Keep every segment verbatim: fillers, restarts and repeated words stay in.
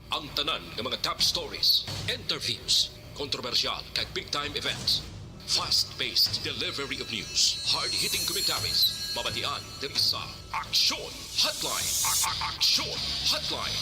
Ang tanan nga mga top stories, interviews, kontrobersyal kag big time events. Fast-paced delivery of news, hard-hitting commentaries, mabatian diri sa Aksyon Hotline. A- a- Aksyon Hotline.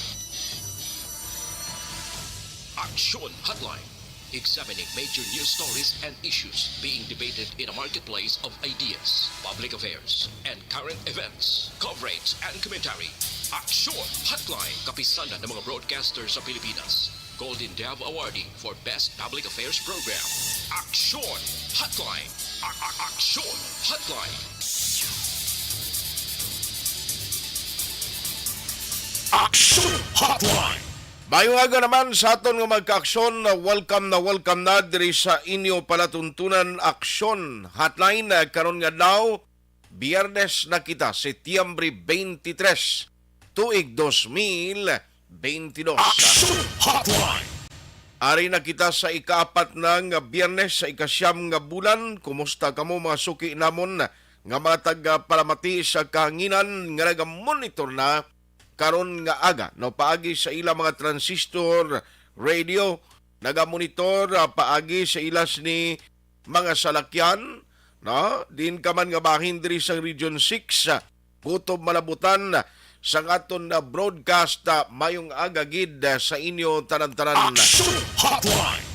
Aksyon Hotline. Examining major news stories and issues being debated in a marketplace of ideas, public affairs, and current events. Coverage and commentary. Aksyon Hotline. Kapisanan ng mga broadcaster sa Pilipinas. Golden Dove Awardee for Best Public Affairs Program. Aksyon Hotline. A- a- Aksyon Hotline. Aksyon Hotline. Mayong aga naman sa aton nga magkaaksyon. Welcome na welcome na diri sa inyo palatuntunan Aksyon Hotline. Karon nga daw, Biyernes na kita, Setyembre twenty-three, tuig dos mil twenty-two. Aksyon Hotline. Ari na kita sa ikaapat na nga Biyernes sa ikasyam nga bulan. Kumusta kamo, mga suki namon nga mga tagapalamati sa kahanginan nga nagamonitor na karon nga aga, no, paagi sa ila mga transistor radio, nagamonitor, ah, paagi sa ila sini mga salakyan, no? Din ka man nga bahin diri sa Region six, ah, kutob malabutan sang aton, ah, broadcast, ah, mayong aga gid, ah, sa inyo tanan-tanan. Action Hotline.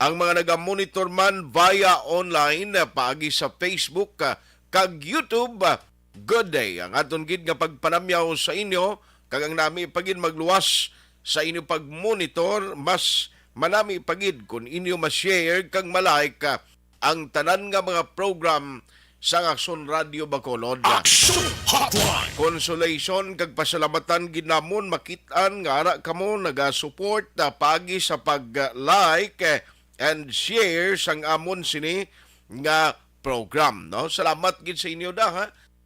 Ang mga nagamonitor man via online, ah, paagi sa Facebook, ah, kag YouTube, ah, good day. Ang aton gid nga pagpanamyaw sa inyo, kag ang nami pa gid magluwas sa inyo pagmonitor, mas manami pa gid kon inyo ma-share kag ma-like, ah, ang tanan nga mga program sa Aksyon Radio Bacolod. Action Hotline. Consolation kag pasalamatan gid namon makit-an nga ara kamo naga-support, ah, paagi sa pag-like, eh, and share sang amon sini nga program, no? Salamat gid sa inyo da, ha,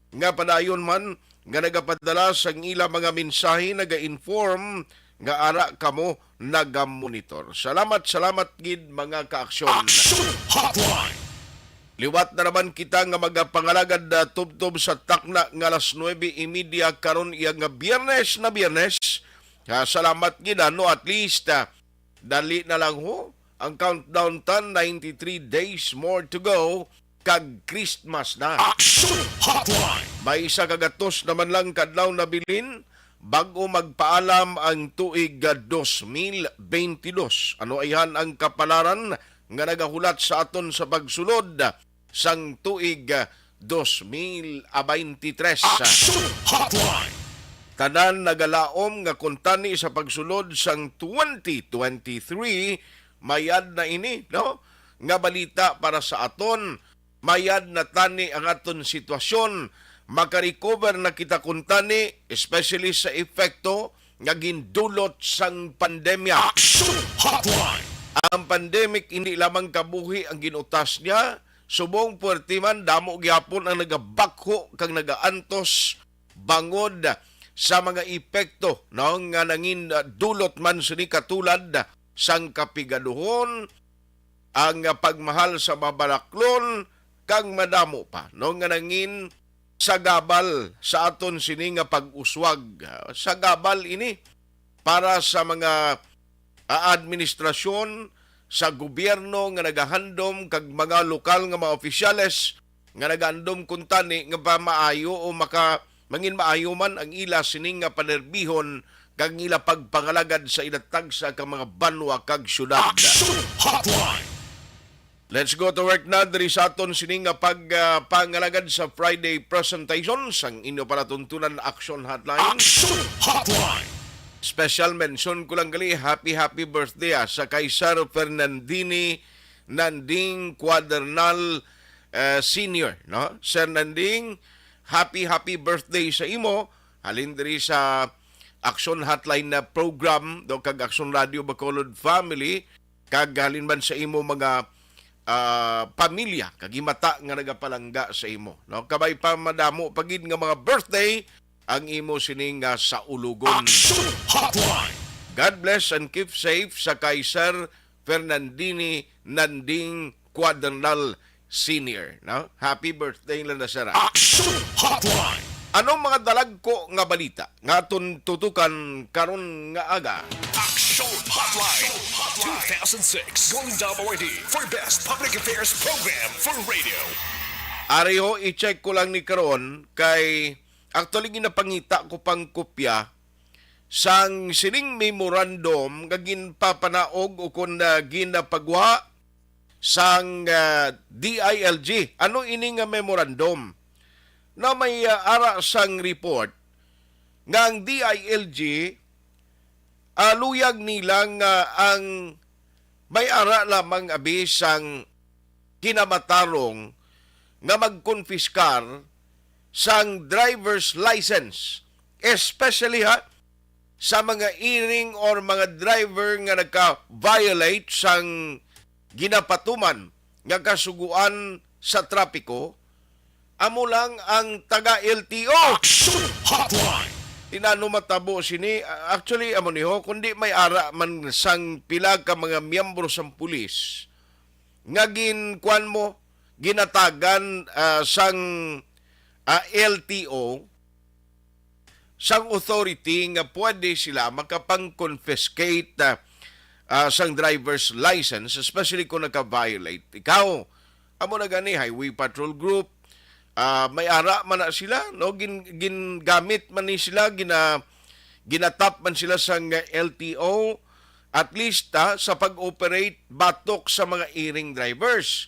nga padayon man nga nagapadala sang ila mga mensahe, naga-inform nga ara kamo nagamonitor. Salamat, salamat gid, mga kaaksyon. Action Hotline. Liwat na naman kita nga magapangalagad, ah, tubtob sa takna nga alas nuebe y media karon iya nga Biyernes na Biyernes. Ah, salamat gid, ano, at least, ah, dali na lang ho ang countdown ta, ninety-three days more to go, kag Christmas na. Action Hotline. May isa ka gatos naman lang kadlaw na bilin bag-o magpaalam ang tuig, ah, dos mil twenty-two. Ano ayhan ang kapalaran nga nagahulat sa aton sa pagsulod sang tuig, ah, dos mil twenty-three? Action Hotline. Tanan nagalaom nga kuntani sa pagsulod sang twenty twenty-three, mayad na ini, no? Nga balita para sa aton, mayad na tani ang aton sitwasyon. Makarecover na kita kuntani, especially sa epekto nga gindulot sang pandemya. Action Hotline. Ang pandemic hindi lamang kabuhi ang ginutas niya, subong puwerte man, damo gyapon ang nagabakho kag nagaantos bangod sa mga epekto, no, nga nangin, uh, dulot man sini, katulad sang kapigaduhon, ang, uh, pagmahal sa mabalaklon, kag madamo pa, no, nga nangin sagabal sa aton sini nga pag-uswag. Uh, sagabal ini para sa mga, ah, administrasyon sa gobyerno nga nagahandom kag mga lokal nga mga opisyales nga nagahandom kuntani nga pamaayo o maka-, mangin maayo man ang ila sining nga panerbihon kag ang ila pagpangalagad sa ila tagsa ka mga banwa kag syudad. Action Hotline. Let's go to work na diri sa aton sini nga pag, ah, pangalagad sa Friday presentation sang inyo palatuntunan Action Hotline. Action Hotline. Special mention ko lang gali, happy, happy birthday, ah, sa kay Sir Fernandini Nanding Cuadernal, eh, Senior, no? Sir Nanding, happy, happy birthday sa imo. Halin diri sa Action Hotline na program, do, kag Action Radio Bacolod family, kag halin man sa imo mga, ah, pamilya, kag himata nga nagapalangga sa imo, no? Kabay pa madamo pa gid nga mga birthday ang imo sini nga saulogon. Action Hotline. God bless and keep safe sa kay Sir Fernandini Nanding Cuadernal Senior, no? Happy birthday lang na, sir, ah. Action Hotline. Anong mga dalagko nga balita nga aton tutukan karon nga aga? Action Hotline two thousand six, Golden Dome Awardee for Best Public Affairs Program for Radio. Ari ho, i-check ko lang ni karon kay actually ginapangita ko pang kopya sang sining memorandum nga ginpapanaog o kon, ah, ginapagwa sang, ah, D I L G. Ano ini nga memorandum? Na may, ah, ara sang report nga ang D I L G, ah, luyag nila nga ang may ara lamang abi sang kinamatarong nga magkonfiskar sang driver's license, especially ha, sa mga iring or mga driver nga nagka-violate sang ginapatuman nga kasuguan sa trapiko, amo lang ang taga L T O. Action Hotline! Tinano matabo sini, actually, amo ni ho, kundi may ara man sang pila ka mga miyembro sang pulis nga gin-, kuwan mo, ginatagan, ah, sang, ah, L T O, sang authority nga pwede sila makapang-confiscate, ah, ah, sang driver's license, especially kung naka-violate. Ikaw, amo na gani, Highway Patrol Group, ah, may ara man na sila, no? Gin-, gingamit man ni sila, gina-, ginatap man sila sang L T O, at least, ah, sa pag-operate batok sa mga iring drivers.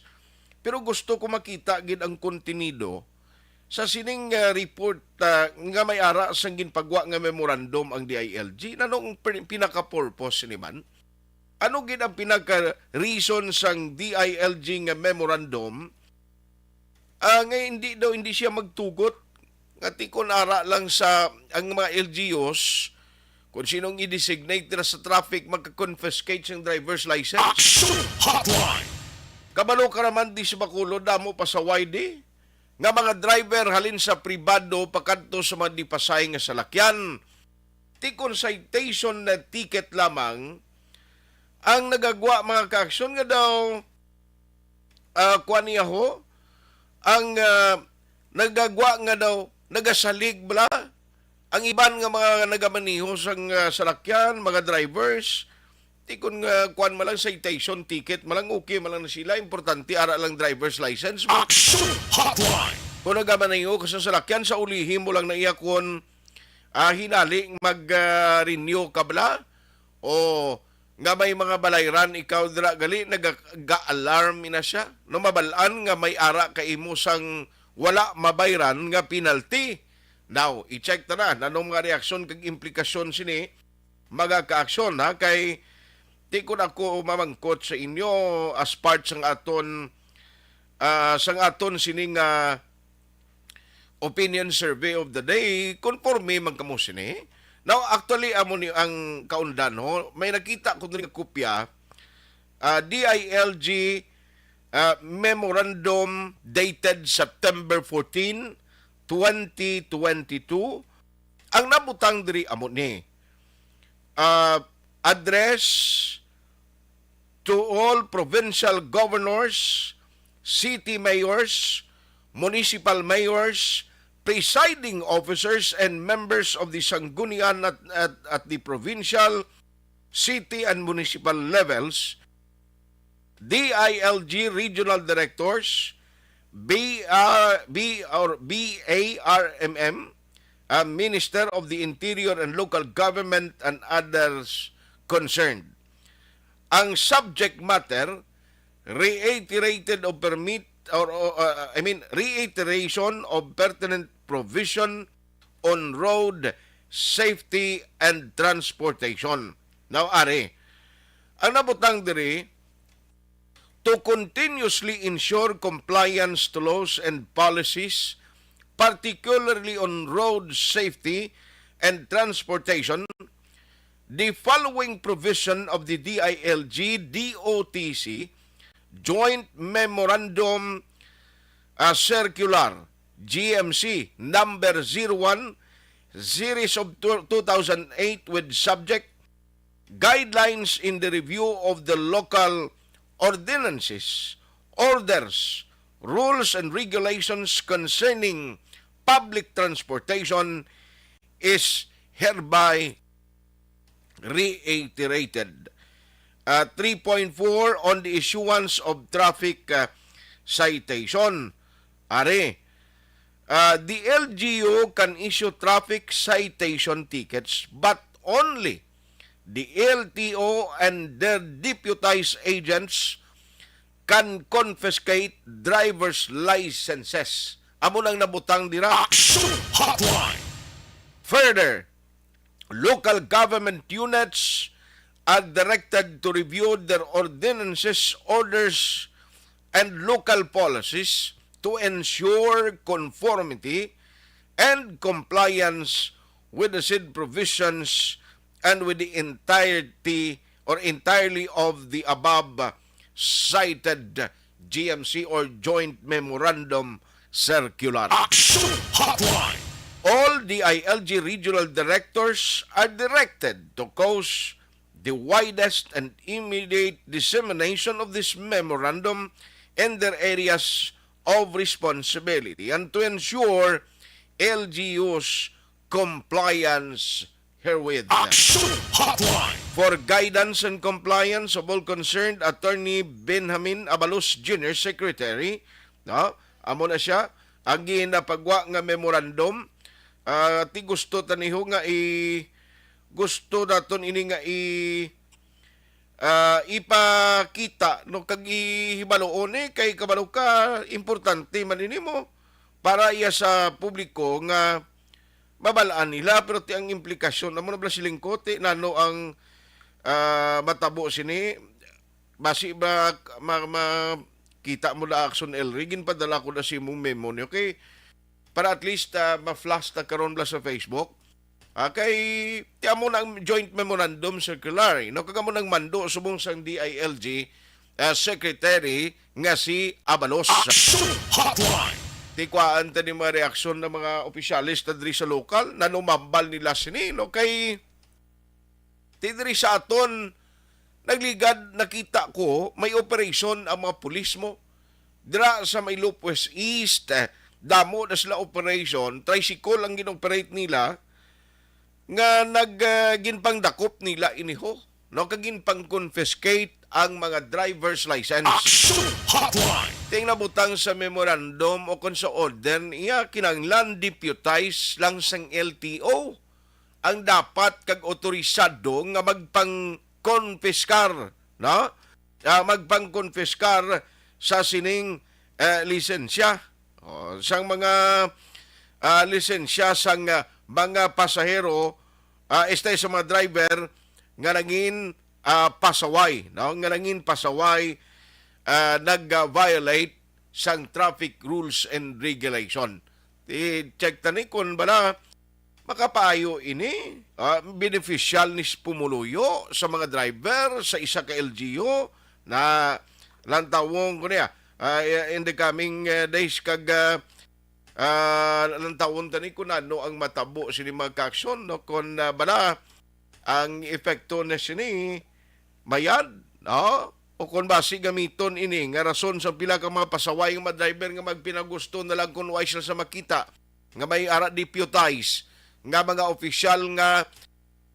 Pero gusto ko makita gid ang kontenido sa sining, ah, report, ah, nga may ara sang ginpagwa nga memorandum ang D I L G. Nanong pin-, pinaka-purpose ni man? Ano gid ang pinaka-reason sang D I L G nga memorandum? Ah, nga hindi daw, hindi siya magtugot. Nga tikon ara lang sa ang mga L G Us, kung sinong i-designate nila sa traffic, magka-confiscate sang driver's license. Action Hotline! Kabalo ka naman di sa Bacolod, damo pa sa Y D, nga mga driver halin sa pribado pakadto sa mga di-pasay nga salakyan. Tikon citation na ticket lamang ang nagagwa mga kaaksyon nga daw, ah, kuwan niya ho, ang, ah, nagagwa nga daw nagasalig bala ang iban nga mga nagamaneho sang, ah, salakyan, mga drivers. Tikon nga kuwan man lang, citation ticket man lang, okay man lang na sila. Importante, ara lang driver's license. Action Hotline! Kung nagamaneho ka sa salakyan, sa ulihi mo lang na iya kung, ah, hinali mag, ah, renew ka bala o nga may mga balayran ikaw dira, gali naga-alarm ina siya. No, mabal-an nga may ara ka imo sang wala mabayran nga penalty. Now, i-check ta na nanong mga reaksyon kag implikasyon sini, mga kaaksyon, ha, kay di ko na ko mamangkot sa inyo as part sang aton, ah, sang aton sining, ah, opinion survey of the day, konforme man kamo sini. Now, actually, amo ni ang kaundan, ho. May nakita ko diri nga kopya, ah, D I L G, ah, memorandum dated September fourteen, twenty twenty-two. Ang nabutang diri amo ni, ah, address to all provincial governors, city mayors, municipal mayors, presiding officers, and members of the Sanggunian at, at, at the provincial, city, and municipal levels, D I L G regional directors, B R, B or B A R M M, uh, Minister of the Interior and Local Government, and others concerned. Ang subject matter, reiterated of permit or, or, uh, I mean, reiteration of pertinent provision on road safety and transportation. Now, ari, ang nabutang diri, to continuously ensure compliance to laws and policies, particularly on road safety and transportation, the following provision of the D I L G D O T C Joint Memorandum, uh, Circular, G M C number zero one, series of two thousand eight, with subject guidelines in the review of the local ordinances, orders, rules, and regulations concerning public transportation is hereby reiterated. Uh, three point four on the issuance of traffic uh, citation. Ari, uh, the L G U can issue traffic citation tickets, but only the L T O and their deputized agents can confiscate driver's licenses. Amo nang nabutang dira. Action Hotline! Further, local government units are directed to review their ordinances, orders, and local policies to ensure conformity and compliance with the said provisions and with the entirety or entirely of the above cited G M C or Joint Memorandum Circular. Action Hotline! All D I L G regional directors are directed to cause the widest and immediate dissemination of this memorandum in their areas of responsibility and to ensure L G U's compliance herewith. Action Hotline! For guidance and compliance of all concerned, Attorney Benjamin Abalos Junior, Secretary, no? Amo na siya, ang ginapagwa nga memorandum. Ah, ti gusto taniho nga i-, gusto naton ini nga i-, ah, ipakita, no, kag ihibaluon, eh, kay kabalo ka, importante man ini mo para iya sa publiko nga mabal-an nila, pero ti ang implikasyon, amo na bala siling ko, ti nano ang, ah, matabo sini, basi ba ma-, ma-, kita mo na, Action Elry, ginpadala ko na si imong memo ni, okay? Para at least, ah, ma-flash ta karon bala sa Facebook. Ah, kay, ti amo na ang joint memorandum circular, eh, no? Kag amo nang mando subong sang D I L G, ah, secretary nga si Abalos. Action Hotline! Ti kuhaan ta ni mga reaksyon ng mga opisyales na diri sa lokal, nanumambal nila sini, no? Kay, ti diri sa aton, nagligad, nakita ko, may operation ang mga pulis mo. Dira sa may Lopez East, eh, damo na sila operation, tricycle ang gin-operate nila, nga nag, ah, ginpangdakop nila iniho, no? Kag ginpang-confiscate ang mga driver's license. Action Hotline! Ting nabutang sa memorandum o kon sa order niya, kinahanglan deputize lang sang L T O ang dapat kag otorisado nga magpang-konpiskar, no? Ah, magpang-konpiskar sa sining, eh, lisensya. O, sang mga, ah, lisensya sang, ah, mga pasahero, ah, este sa mga driver nga nangin, ah, pasaway, no? Nga nangin pasaway, ah, nag-violate sang traffic rules and regulation. I-check ta ni kung bala makapaayo ini, ah, beneficial ni pumuluyo sa mga driver sa isa ka L G U na lantawon ko niya, ah, in the coming, eh, days kag, ah, ah, lantawon ta ni kung ano ang matabo sini mga kaaksyon, no? Kung, ah, bala ang epekto na sini mayad, no? O kung basi gamiton ini nga rason sa pila ka mga pasaway nga mga driver nga magpinagusto na lang kung way sila sa makita nga may ara deputize nga mga opisyal nga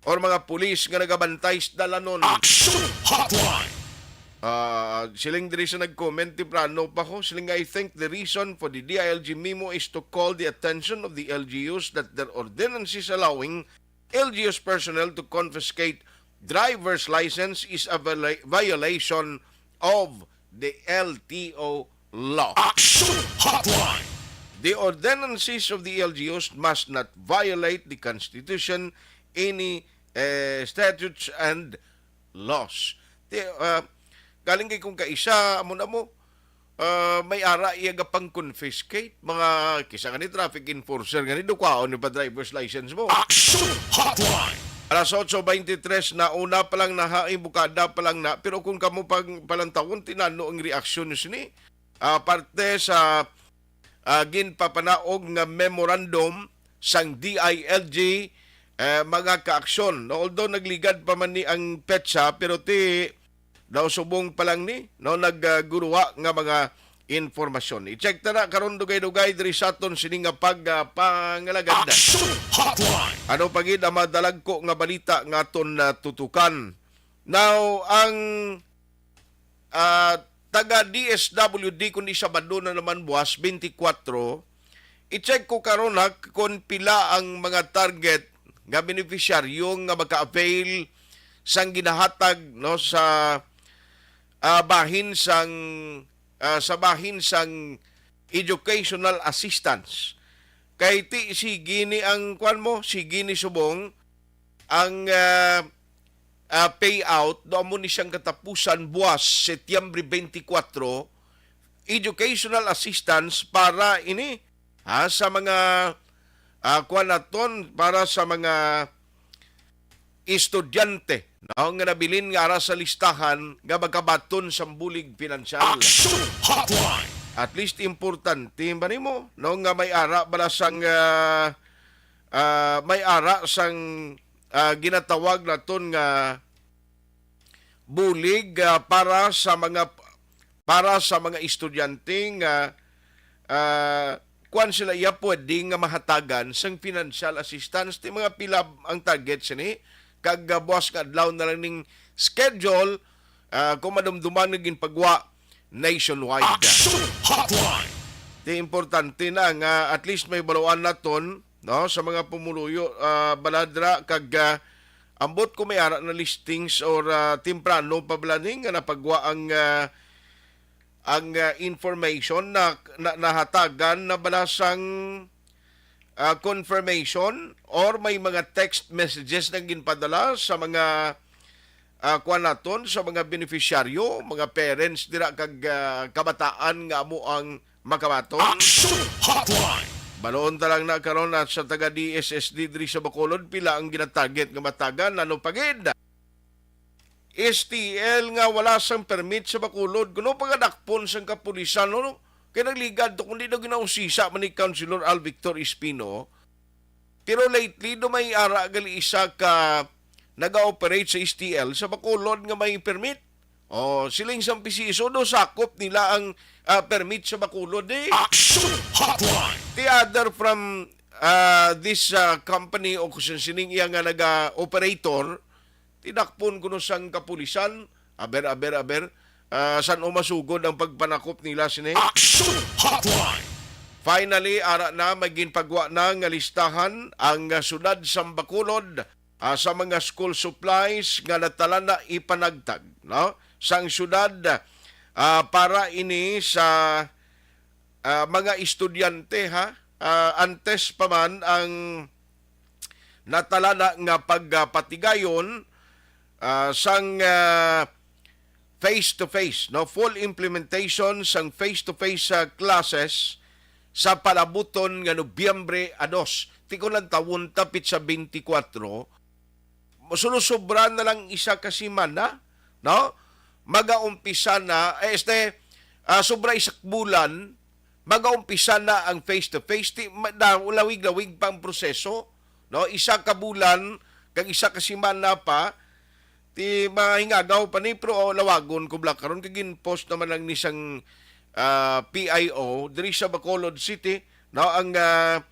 or mga pulis nga nagabantay sa dalanon. Action Hotline! Ah, siling diri sa nag-comment temprano pa ko, siling, "I think the reason for the D I L G memo is to call the attention of the L G Us that their ordinance is allowing L G Us personnel to confiscate driver's license is a viola-, violation of the L T O law." Action Hotline! The ordinances of the L G Us must not violate the Constitution, any, eh, statutes and laws. Ti, ah, galing kay kung kaisa, amo na mo, ah, may ara iya ga pang-confiscate, mga kisa nga ni traffic enforcer nga ni dukwaon ni pa driver's license mo. Action Hotline! Alas otso beintitres na, una pa lang na ha, imbukada pa lang na, pero kung kamo pang palantawon, tinano ang reaksyon niyo sini, ah, parte sa, ah, ginpapanaog nga memorandum sang D I L G, eh, mga kaaksyon, no? Although nagligad pa man ni ang petsa, pero ti daw subong pa lang ni, no, nagguruwa nga mga impormasyon. I-check ta na karon dugay-dugay diri sa aton sini nga pag, ah, pangalagad. Action Hotline! Ano pa gid ang madalagko nga balita nga aton, ah, tutukan? Now, ang, ah, taga D S W D, kundi Sabado na naman buwas, twenty-four, i-check ko karon ha, kung pila ang mga target nga beneficiaryo nga maka-avail sang ginahatag, no, sa, ah, bahin sang, ah, sa bahin sang educational assistance. Kay ti, sige ni ang kwan mo, sige ni subong ang, ah, ah, payout, do amo ni siyang katapusan buwas, Setyembre twenty-four, educational assistance para ini, ha, sa mga, ah, kuwan naton, para sa mga estudyante, no, nga nabilin nga ara sa listahan nga magabaton sang bulig pinansyal. Action Hotline! At least importante ba nimo, no, nga may ara bala sang, ah, ah, may ara sang, ah, ginatawag naton nga bulig, ah, para sa mga, para sa mga estudyante nga, ah, kuwan sila iya pwede nga mahatagan sang financial assistance. Ti mga pila ang target sini, kag, ah, buwas nga adlaw na lang ning schedule, ah, kung madumduman nga ginpagwa nationwide. Action Hotline! Ti importante na nga at least may baluan naton, no, sa mga pumuluyo, ah, baladra kag, ah, ambot ko may ara na listings or, ah, temprano pa bala ni nga napagwa ang, ah, ang, ah, information na, na nahatagan na bala sang, ah, confirmation or may mga text messages na ginpadala sa mga, ah, kuwan naton, sa mga beneficiaryo, mga parents dira kag, ah, kabataan nga amo ang makabaton. Action Hotline! Baloon ta lang na karon at sa taga D S S D diri sa Bacolod, pila ang ginatarget nga matagan, ano pa gid? S T L nga wala sang permit sa Bacolod, kuno pagadakpon sang kapulisan, no? Kay nagligad to, kundi daw ginausisa man ni Councilor Al Victor Espino. Pero lately, do may ara gali isa ka naga-operate sa S T L sa Bacolod nga may permit. Oh, siling sang P C S O, do sakop nila ang, ah, permit sa Bacolod, eh. Action Hotline! The other from, ah, this, ah, company o kung sining iya nga naga-operator, tidakpon kuno sang kapulisan. Aber, aber, aber. Ah, san-o masugod ang pagpanakop nila sini? Action Hotline! Finally, ara na, may ginpagwa na nga listahan ang, ah, siyudad sang Bacolod, ah, sa mga school supplies nga natala na ipanagtag, no, sang siyudad, ah, para ini sa, ah, mga estudyante, ha. Ah, antes pa man ang natala na nga pagpatigayon, ah, sang, ah, face-to-face, no? Full implementation sang face-to-face, ah, classes sa palabuton nga Nobyembre a dos. Ti kon lantawon ta petsa twenty-four, sulusubra na lang isa ka semana, no? Magaumpisa na, eh, este, ah, sobra isa ka bulan, magaumpisa na ang face-to-face. Ti, ma-, da-, lawig-lawig pa ang proseso, no? Isa ka bulan, kag isa ka semana pa, ti mahingagaw pa ni, pero, oh, lawagon ko bala karon, kay gin-post naman lang ni sang, ah, P I O diri sa Bacolod City, no, ang, ah,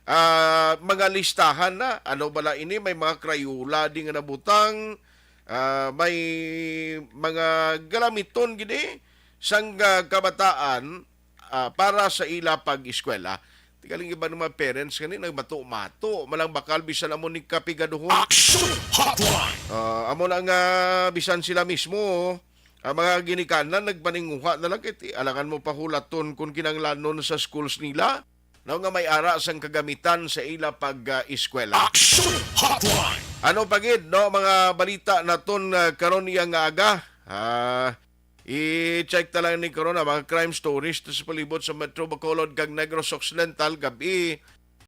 ah, mga listahan na. Ano bala ini? May mga Crayola di nga nabutang, ah, may mga galamiton gini sang, ah, kabataan, ah, para sa ila pag-eskwela. Ti galing iban nga mga parents gani nagmato-mato, malang bakal bisan amo ni kapigaduhon. Action Hotline! Ah, amo na nga bisan sila mismo, ang mga ginikanan nagpaninguha na lang kay ti alangan mo pahulaton kung kinahanglanon sa schools nila, no, nga may ara sang kagamitan sa ila pag, ah, eskwela. Action Hotline! Ano pa gid, no, mga balita naton, ah, karon iya nga aga? Ah, i-check ta lang ni karon ang mga crime stories to sa palibot sa Metro Bacolod kag Negros Occidental gab-i.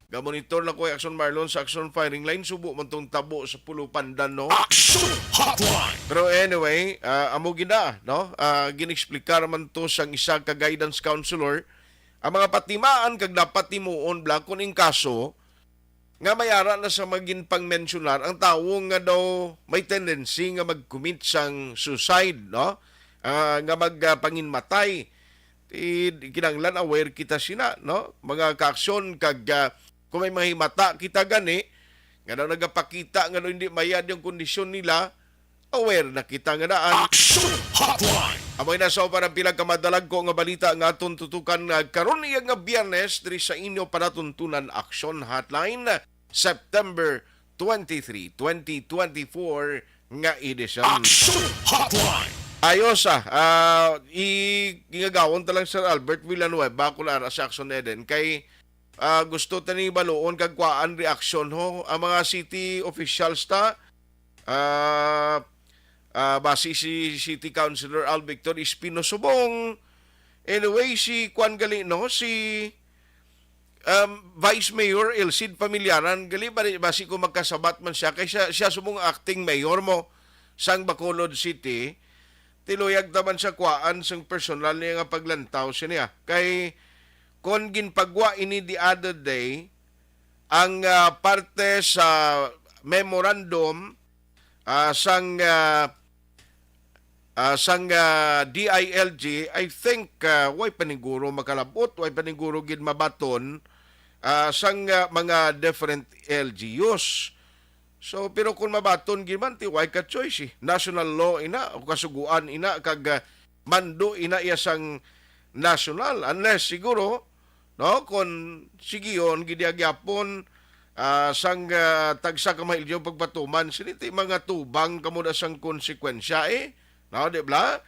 Gamonitor na ko ang Action Marlon sa Action Firing Line, subo man tong tabo sa Pulo Pandan, no? Action Hotline! Pero anyway, ah, amo gina, no? Ah, gin-explicar man to sang isa ka guidance counselor ang mga patimaan kag dapat timuon bala kon in kaso nga may ara na sa magin pangmensyonar ang tawo nga daw may tendency nga mag-commit sang suicide, no? Ah, nga mag, ah, panginmatay. Ti, kinahanglan aware kita sina, no? Mga kaaksyon kag, ah, kung may mga himata kita gani, nga daw nagapakita nga daw hindi mayad yung kondisyon nila, aware na kita nga daan. Action Hotline! Amo na sa para pila ka madalagko nga balita nga aton tutukan nga karon iya nga Biyernes diri sa inyo panatuntunan Action Hotline, September twenty-three, twenty twenty-four nga edisyon. Action Hotline! Ayos, ah. Ah, i-, gingagawon ta lang, Sir Albert Villanueva, kung ara sa Action Eden, kay, ah, gusto ta ni baluon kag kuhaan reaksyon ho ang mga city officials ta. Ah, ah, basi si City Councilor Al Victor Espino subong. Anyway, si kuan gali, no, si, um, Vice Mayor El Cid Familiaran gali, bari-, basi ko magkasabat man siya, kay siya, siya subong acting mayor mo sang Bacolod City. Tiluyag ta man sa kuan sang personal niya nga paglantaw siniya. Kay kon ginpagwa ini the other day, ang, ah, parte sa memorandum, ah, sang, ah, ah, sang, ah, D I L G, I think, ah, way paniguro makalabot, way paniguro gid mabaton, ah, sang, ah, mga different L G Us. So, pero kung mabaton gid man, ti way ka choice, eh. National law ina, o kasuguan ina, kag, ah, mando ina iya sang national. Unless siguro, no, kung sigion gid iya gyapon, ah, sang, ah, tagsa ka mga L G U pagpatuman, sini ti mga tubang kamo na sang konsekwensya, eh. No, di ba?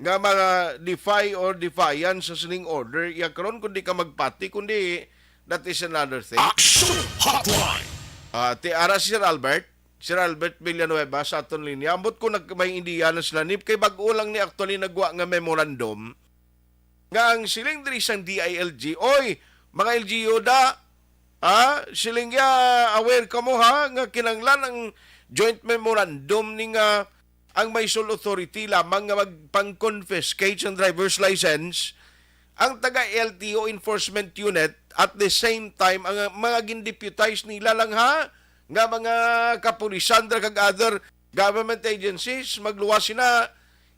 Nga mga defy or defiance sa sining order, iya karon kung di ka magpati, kundi that is another thing. Action Hotline! Ah, ti ara si Sir Albert, Sir Albert Villanueva sa aton linya. Ambot ko nag-, may Indiana sila ni, kay bag-o lang ni actually nagwa nga memorandum nga ang siling diri sang D I L G, "Oy, mga L G U da, ha? Siling ya, aware kamo, ha, nga kinanglan ang joint memorandum ni nga ang may sole authority lamang nga magpang-confiscate sang driver's license ang taga L T O enforcement unit, at the same time ang mga gin-deputize nila lang, ha, nga mga kapulisan dira kag other government agencies, magluwas sina,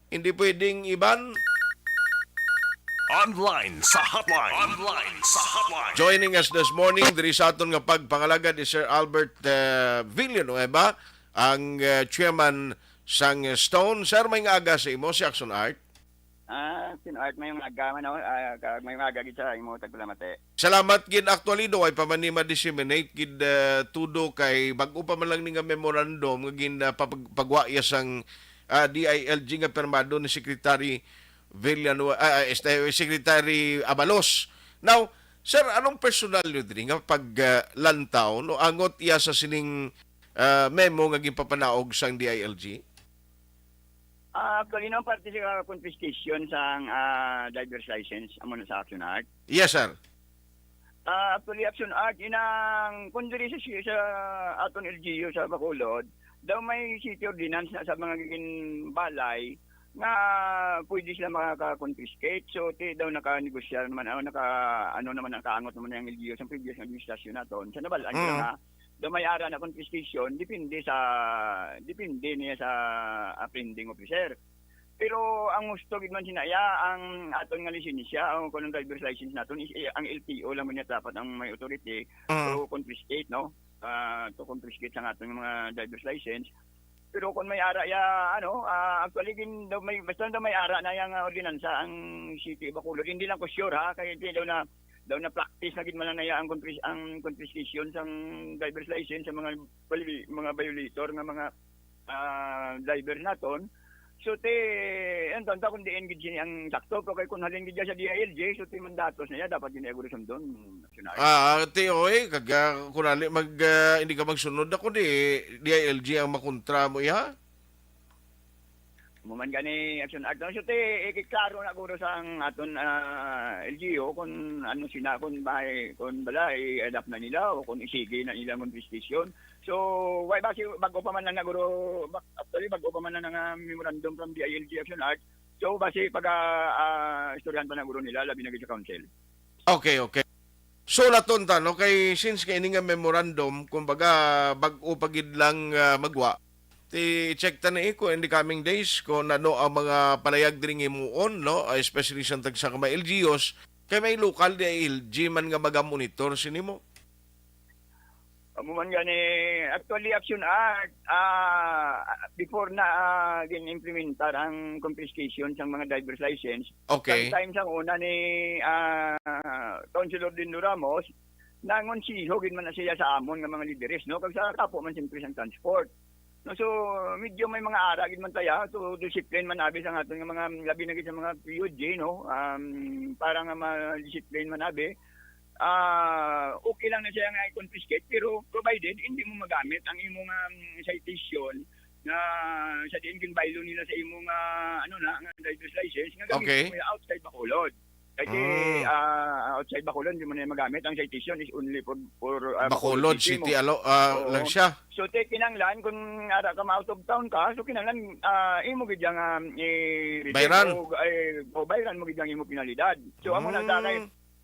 hindi pwedeng iban." Online sa hotline. Online sa hotline. Joining us this morning diri sa aton nga pagpangalagad is Sir Albert, uh, Villanueva, ang, uh, chairman sang Stone. Sir, may nga aga sa imo si Action Art. Ah, Action Art, may nga aga man, oh. Ah, kag may nga aga gid sa imo, tagpalamati. Salamat gid. Actually, do, ay pa man ni ma-disseminate gid, uh, tudo kay bag-o pa man lang ni nga memorandum nga gin, uh, papag-, pagwa iya sang, uh, D I L G nga pirmado ni Secretary Villanueva, ah, ah, este, Secretary Abalos. Now, sir, anong personal nyo diri nga paglantaw, no, angot iya sa sining, ah, memo nga ginpapanaog sang D I L G? Ah, actually, no, parte sa confiscation sang, ah, driver's license, amo na sa Action Art. Yes, sir. Ah, actually, Action Art, inang, kung diri sa, sa aton L G U sa Bacolod, daw may city ordinance na sa mga gin-, balay nga pwede sila makaka-confiscate. So, ti daw naka-negosyar naman, ano, naka, ano naman, nakaangot naman ang L G U sa previous administrasyon naton. Sa nabal-an ko Mm. nga, daw may ara na confiscation, depende sa, depende niya sa offending officer. Pero ang gusto gid man sina iya, ang aton nga lisensya, ang kuno driver's license naton is, eh, ang L T O lang man niya dapat ang may authority Mm. to confiscate, no? Ah, to confiscate sa aton mga driver's license. Pero kung may ara ya, ano, ah, actually, gin-, daw may, basta daw may ara na yang, ah, ordinansa ang City of Bacolod. Hindi lang ko sure, ha, kay hindi daw na, daw na practice na gid man lang na ya ang confis-, ang confiscation sang driver's license sa mga viola-, mga violator nga mga, ah, driver naton. So, ti, ang tanta kung diin gid sini ang sakto, pero kay kung halin gid sa D I L G, so, ti, mandatos na ya, dapat gid na guro sundon, Action Art. Ah, ti, oy, kag, ah, kung hali mag, ah, hindi ka magsunod, ako di, D I L G ang makontra mo, iha? Mo man gani, Action Art. So, ti, ikiklaro na guro sa ang aton, ah, L G U kung ano sina, kung bahay, kung bala, i-adapt na nila o kung isigi na nila ang confiscation. So, why ba si, bago pa man lang na guro, bak-, actually, bago pa man lang nga memorandum from D I L G Action Art. So, basi pag, ah, ah, istoryahan pa na guro nila, labi na gid sa council. Okay, okay. So, laton ta, no? Kay since nga ini nga memorandum, kumbaga, bag-o pa gid lang, ah, magwa, Ti check ta ni kung in the coming days kung ano ang mga palayag diri nga himuon, no? Ah, especially sa tagsa ka mga L G Us, kay may lokal di ay L G man nga magamonitor sini mo. Amo man gani, actually, Action Art, ah, before na, ah, gin-implementar ang confiscation sang mga driver's license, Okay. Time sang una ni, ah, Councilor Dindo Ramos, nangonsiho gid man na siya sa amon nga mga lideres, no? Kag sa kapo man siyempre sang transport. No, so, medyo may mga ara gid man taya, so discipline man abi sa aton nga mga, labi na gid sa mga P U G, no? Um, para nga ma-discipline man abi, ah, okay lang na siya nga i-confiscate, pero provided hindi mo magamit ang imong, um, citation na sa diin ginbaylo nila sa imong, ah, ano na, nga driver's license, nga gamitin Okay. mo yung outside Bacolod. Kasi, Mm. ah, outside Bacolod, hindi mo na magamit. Ang citation is only for, for ah, Bacolod City City mo. alo, ah, Oo. lang siya. So, te, kinanglan, kung ara ka ma-out of town ka, so kinanglan, ah, imo gid yang, um, i- Bayran. O, ay, o bayran mo gid yang imo penalidad. So, amo na Mm. sa kay,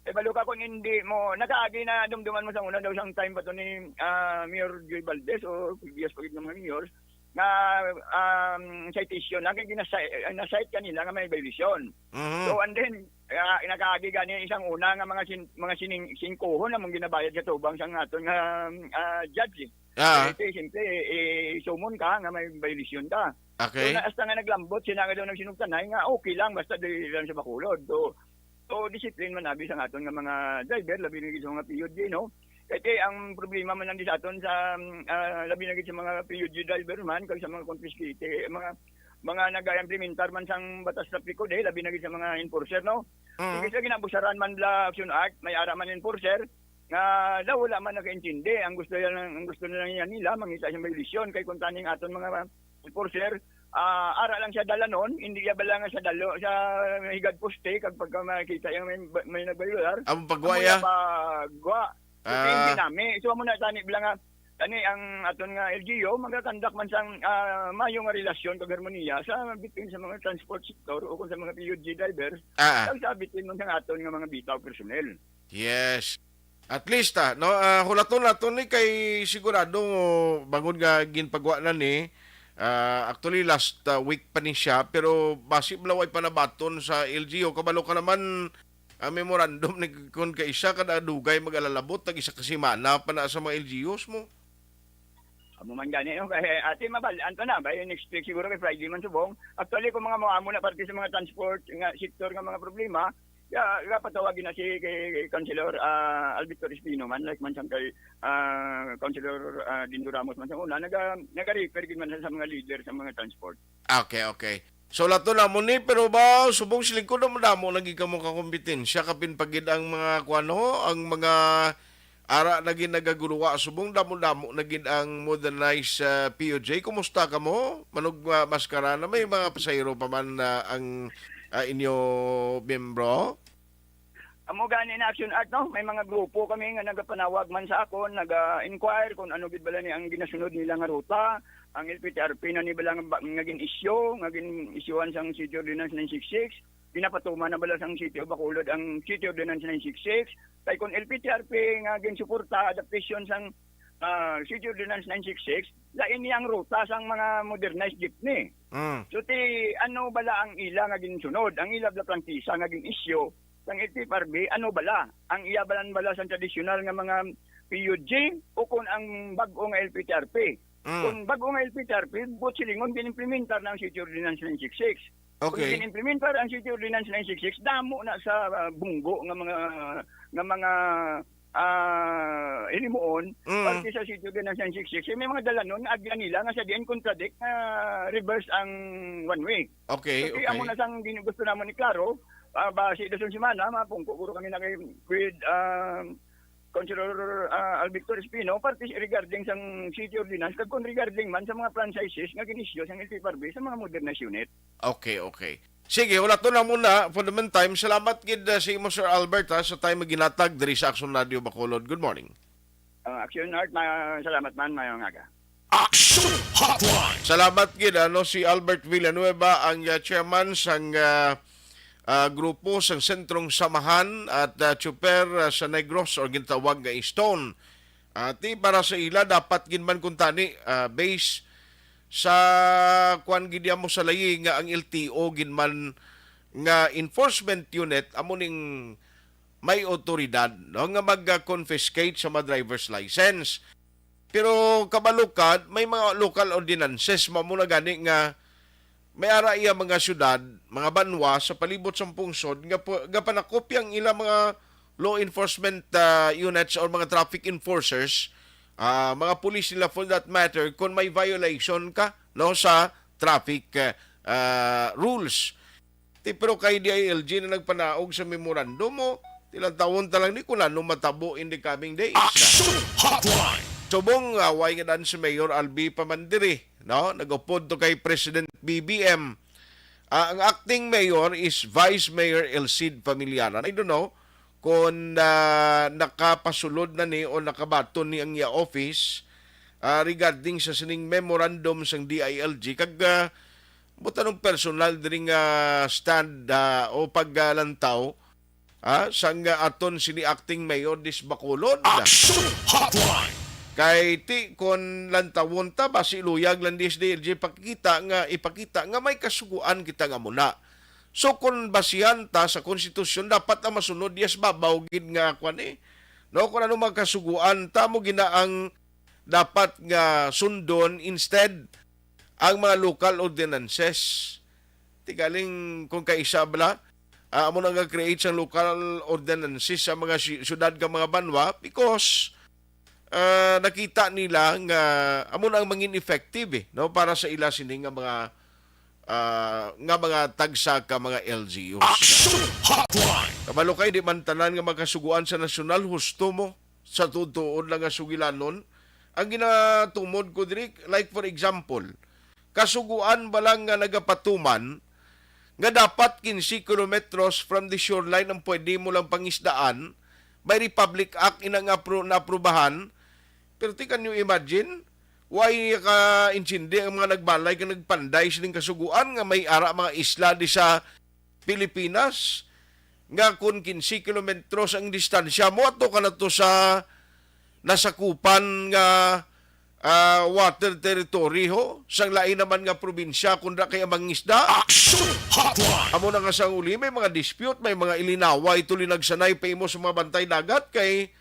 eh, balo ka kung hindi mo, nakaagi na dumduman sa una daw sang time pa to ni, ah, Mayor Joy Valdez o previous pa gid nga mga mayor, nga, um, citation, ang ginasay-, na-cite kanila nga may violation. Mhm. So, and then, ah, nakaagi gani isang una nga mga sin-, mga sining-, singkuhon na mong ginabayad sa tubang sa aton nga, ah, judge. Eh. Ah, Kasi, siyempre, eh, sumon ka nga may violation ka. So, okay. na, hasta nga naglambot, siya nga daw nagsinugtanay nga okay lang, basta dili lang sa Bacolod. So, so, discipline man abi sa aton nga mga driver, labi na gid sa mga P U G, no? Kasi ang problema man lang di sa aton sa, ah, labi na gid sa mga P U G driver man, kag sa mga confiscated, mga, mga nag-implementar man sang batas trapiko, di, labi na gid sa mga enforcer, no? Mhm. Hindi sila ginabusaran man la Action Art, may ara man enforcer, nga daw wala man nakaintindi. Ang gusto yan, ang gusto na lang yan nila, mangita sa violation. Kay kung taning aton mga enforcer, ah, ara lang siya dalanon, hindi siya bala nga sa dalo, sa higad poste, kag pagka makita yung may, may nagbayular, Ang pagwa amo ya. yung pagwa. So, Ah. hindi nami. So, amo na tani bala nga, tani ang aton nga L G U, magakandak man sang, ah, mayo nga relasyon kag harmoniya sa between sa mga transport sector o kung sa mga P U G drivers, Ah, ah. kag sa between man sang aton nga mga bitaw personnel. Yes. At least, ah, no, ah, hulaton naton ni kay sigurado bangod nga ginpagwa na ni, ah, actually last, ah, week pa ni siya, pero basi bala way panabaton sa L G U. Kabalo ka naman, ang memorandum ni kun kay isa kada dugay mag-alalabot, tag isa ka semana pa na sa mga L G Us mo. Amo man gani, no? Kay ati mabal-an to na, by next week siguro kay Friday man subong. Actually, kung mga mo amo na parte sa mga transport nga sector nga mga problema, ya, gapatawag na si kay, kay Councilor, ah, Alberto Espino man, like man sang kay, ah, Councilor, ah, Dindo Ramos man sa una, naga, naga-refer gid man sa mga leader sa mga transport. Okay, okay. So, lato na mo ni, pero ba, subong siling ko na madamo lagi kamo ka kompetensya, kapin pagid ang mga, kuano, ang mga ara na gid nagaguluwa, subong damo-damo na gid ang modernized, ah, P U J. Kumusta kamo? Manug, ah, maskara na may mga pasahero pa man, ah, ang, ah, inyo membro? Amo gani na Action Art, no? May mga grupo kami nga nagapanawag man sa akon, naga-inquire kung ano gid bala ni ang ginasunod nila nga ruta. Ang L P T R P na ni bala nga, nga gin-issue, nga gin-issuean sang City Ordinance nine six six. Ginapatuman na bala sang City of Bacolod ang City Ordinance nine six six. Kay kung L P T R P nga ginsuporta adaptation sang, ah, City Ordinance nine six six, lain ni ang ruta sang mga modernized jeepney. Mm. So, ti, ano bala ang ila nga ginsunod? Ang ila bala prangkisa nga gin-issue sang L T F R B, ano bala? Ang iya balan bala sa tradisyonal nga mga P U G o kung ang bag-o nga L P T R P? Mm. Kung bag-o nga L P T R P, buot silingon, gin-implementar na ang City Ordinance nine six six. Kung Okay. gin-implementar ang City Ordinance nine six six, damo na sa, ah, bunggo nga mga, nga mga, ah, hinimuon, Mm. parte sa City Ordinance nine six six, may mga dalanon nga agyan nila nga sa diin contradict nga reverse ang one way. Okay, Kasi amo okay. na sang gin-, gusto namon iklaro, ah, basi dason semana, mapungko guro kami na kay, with, ah, Councilor, ah, Alvictor Espino, parte regarding sang City Ordinance, kag kung regarding man sa mga franchises nga gin-issue sang L T F R B sa mga modernized unit. Okay, okay. Sige, wala to na muna. For the meantime, salamat gid, uh, sa imo, Sir Albert, ha, sa time nga ginatag diri sa Action Radio Bacolod. Good morning. Ah, Action Art, ma-, salamat man, mayong aga. Action Hotline. Salamat gid, ano, si Albert Villanueva, ang, uh, chairman sang, uh, uh, grupo sang Sentrong Samahan at, uh, Tsuper, uh, sa Negros, or gintawag nga Stone. Ati, para sa ila, dapat gid man kuntani, uh, base sa kuan gid mo sa layi nga ang L T O gid man nga enforcement unit amo ning may awtoridad, no, nga mag-confiscate sa mga driver's license. Pero kabalo ka, may mga local ordinances mao na gani nga may ara iya mga syudad, mga banwa sa palibot sang pungsod nga pu- nga panakopya ang ila mga law enforcement ah, units or mga traffic enforcers, ah, mga pulis nila for that matter, kung may violation ka, no, sa traffic ah, ah, rules. Ti pero kay D I L G na nagpanaog sa memorandum mo, tilantawon ta lang ni kung ano matabo in the coming days. Action Hotline! Subong nga way nga dan si Mayor Albi Pamandiri, no? Nagupod to kay President B B M. Ah, ang acting mayor is Vice Mayor Elcid Familiaran. I don't know kung ah, nakapasulod na ni o nakabaton ni ang iya office ah, regarding sa sining memorandum sang D I L G kag ah, butanong personal diri nga stand ah, o paglantaw ah, sang ah, aton sini acting mayor dis Bacolod. Action Hotline! Kay ti kon lantawon ta, basi luyag lang D S D L G pakita nga ipakita nga may kasuguan kita nga muna. So kon basihan ta sa konstitusyon, dapat ang masunod yes babaw gid nga kwan eh. No, kung ano magkasuguan ta mo ginaang dapat nga sundon, instead ang mga local ordinances. Tigaling kung kaisa bala, ah, amo na nga create sang local ordinances sa mga si- syudad nga mga banwa because ah, nakita nila nga amo na ang mangin effective eh, no, para sa ila sini nga mga ah, nga mga tagsa ka mga L G Us. Action Hotline! Kabalo kay di man tanan nga makasuguan sa nasyonal, husto mo sa tuod-tuod lang nga sugilanon. Ang ginatumod ko diri, like for example, kasuguan ba lang nga nagapatuman nga dapat quince kilometros from the shoreline ang pwede mo lang pangisdaan, may Republic Act ina nga apro- naaprubahan. Pero ti, can you imagine? Way ka intindi ang mga nagbalay kag nagpanday sining kasuguan nga may ara mga isla di sa Pilipinas nga kon quince kilometros ang distansya mo ato ka na to sa nasakupan nga ah, water territory ho sang lain naman nga probinsya kun ra kay ang mangisda. Action Hotline! Amo na nga sang uli may mga dispute, may mga ilinaway tulinagsanay pa imo sa mga bantay dagat kay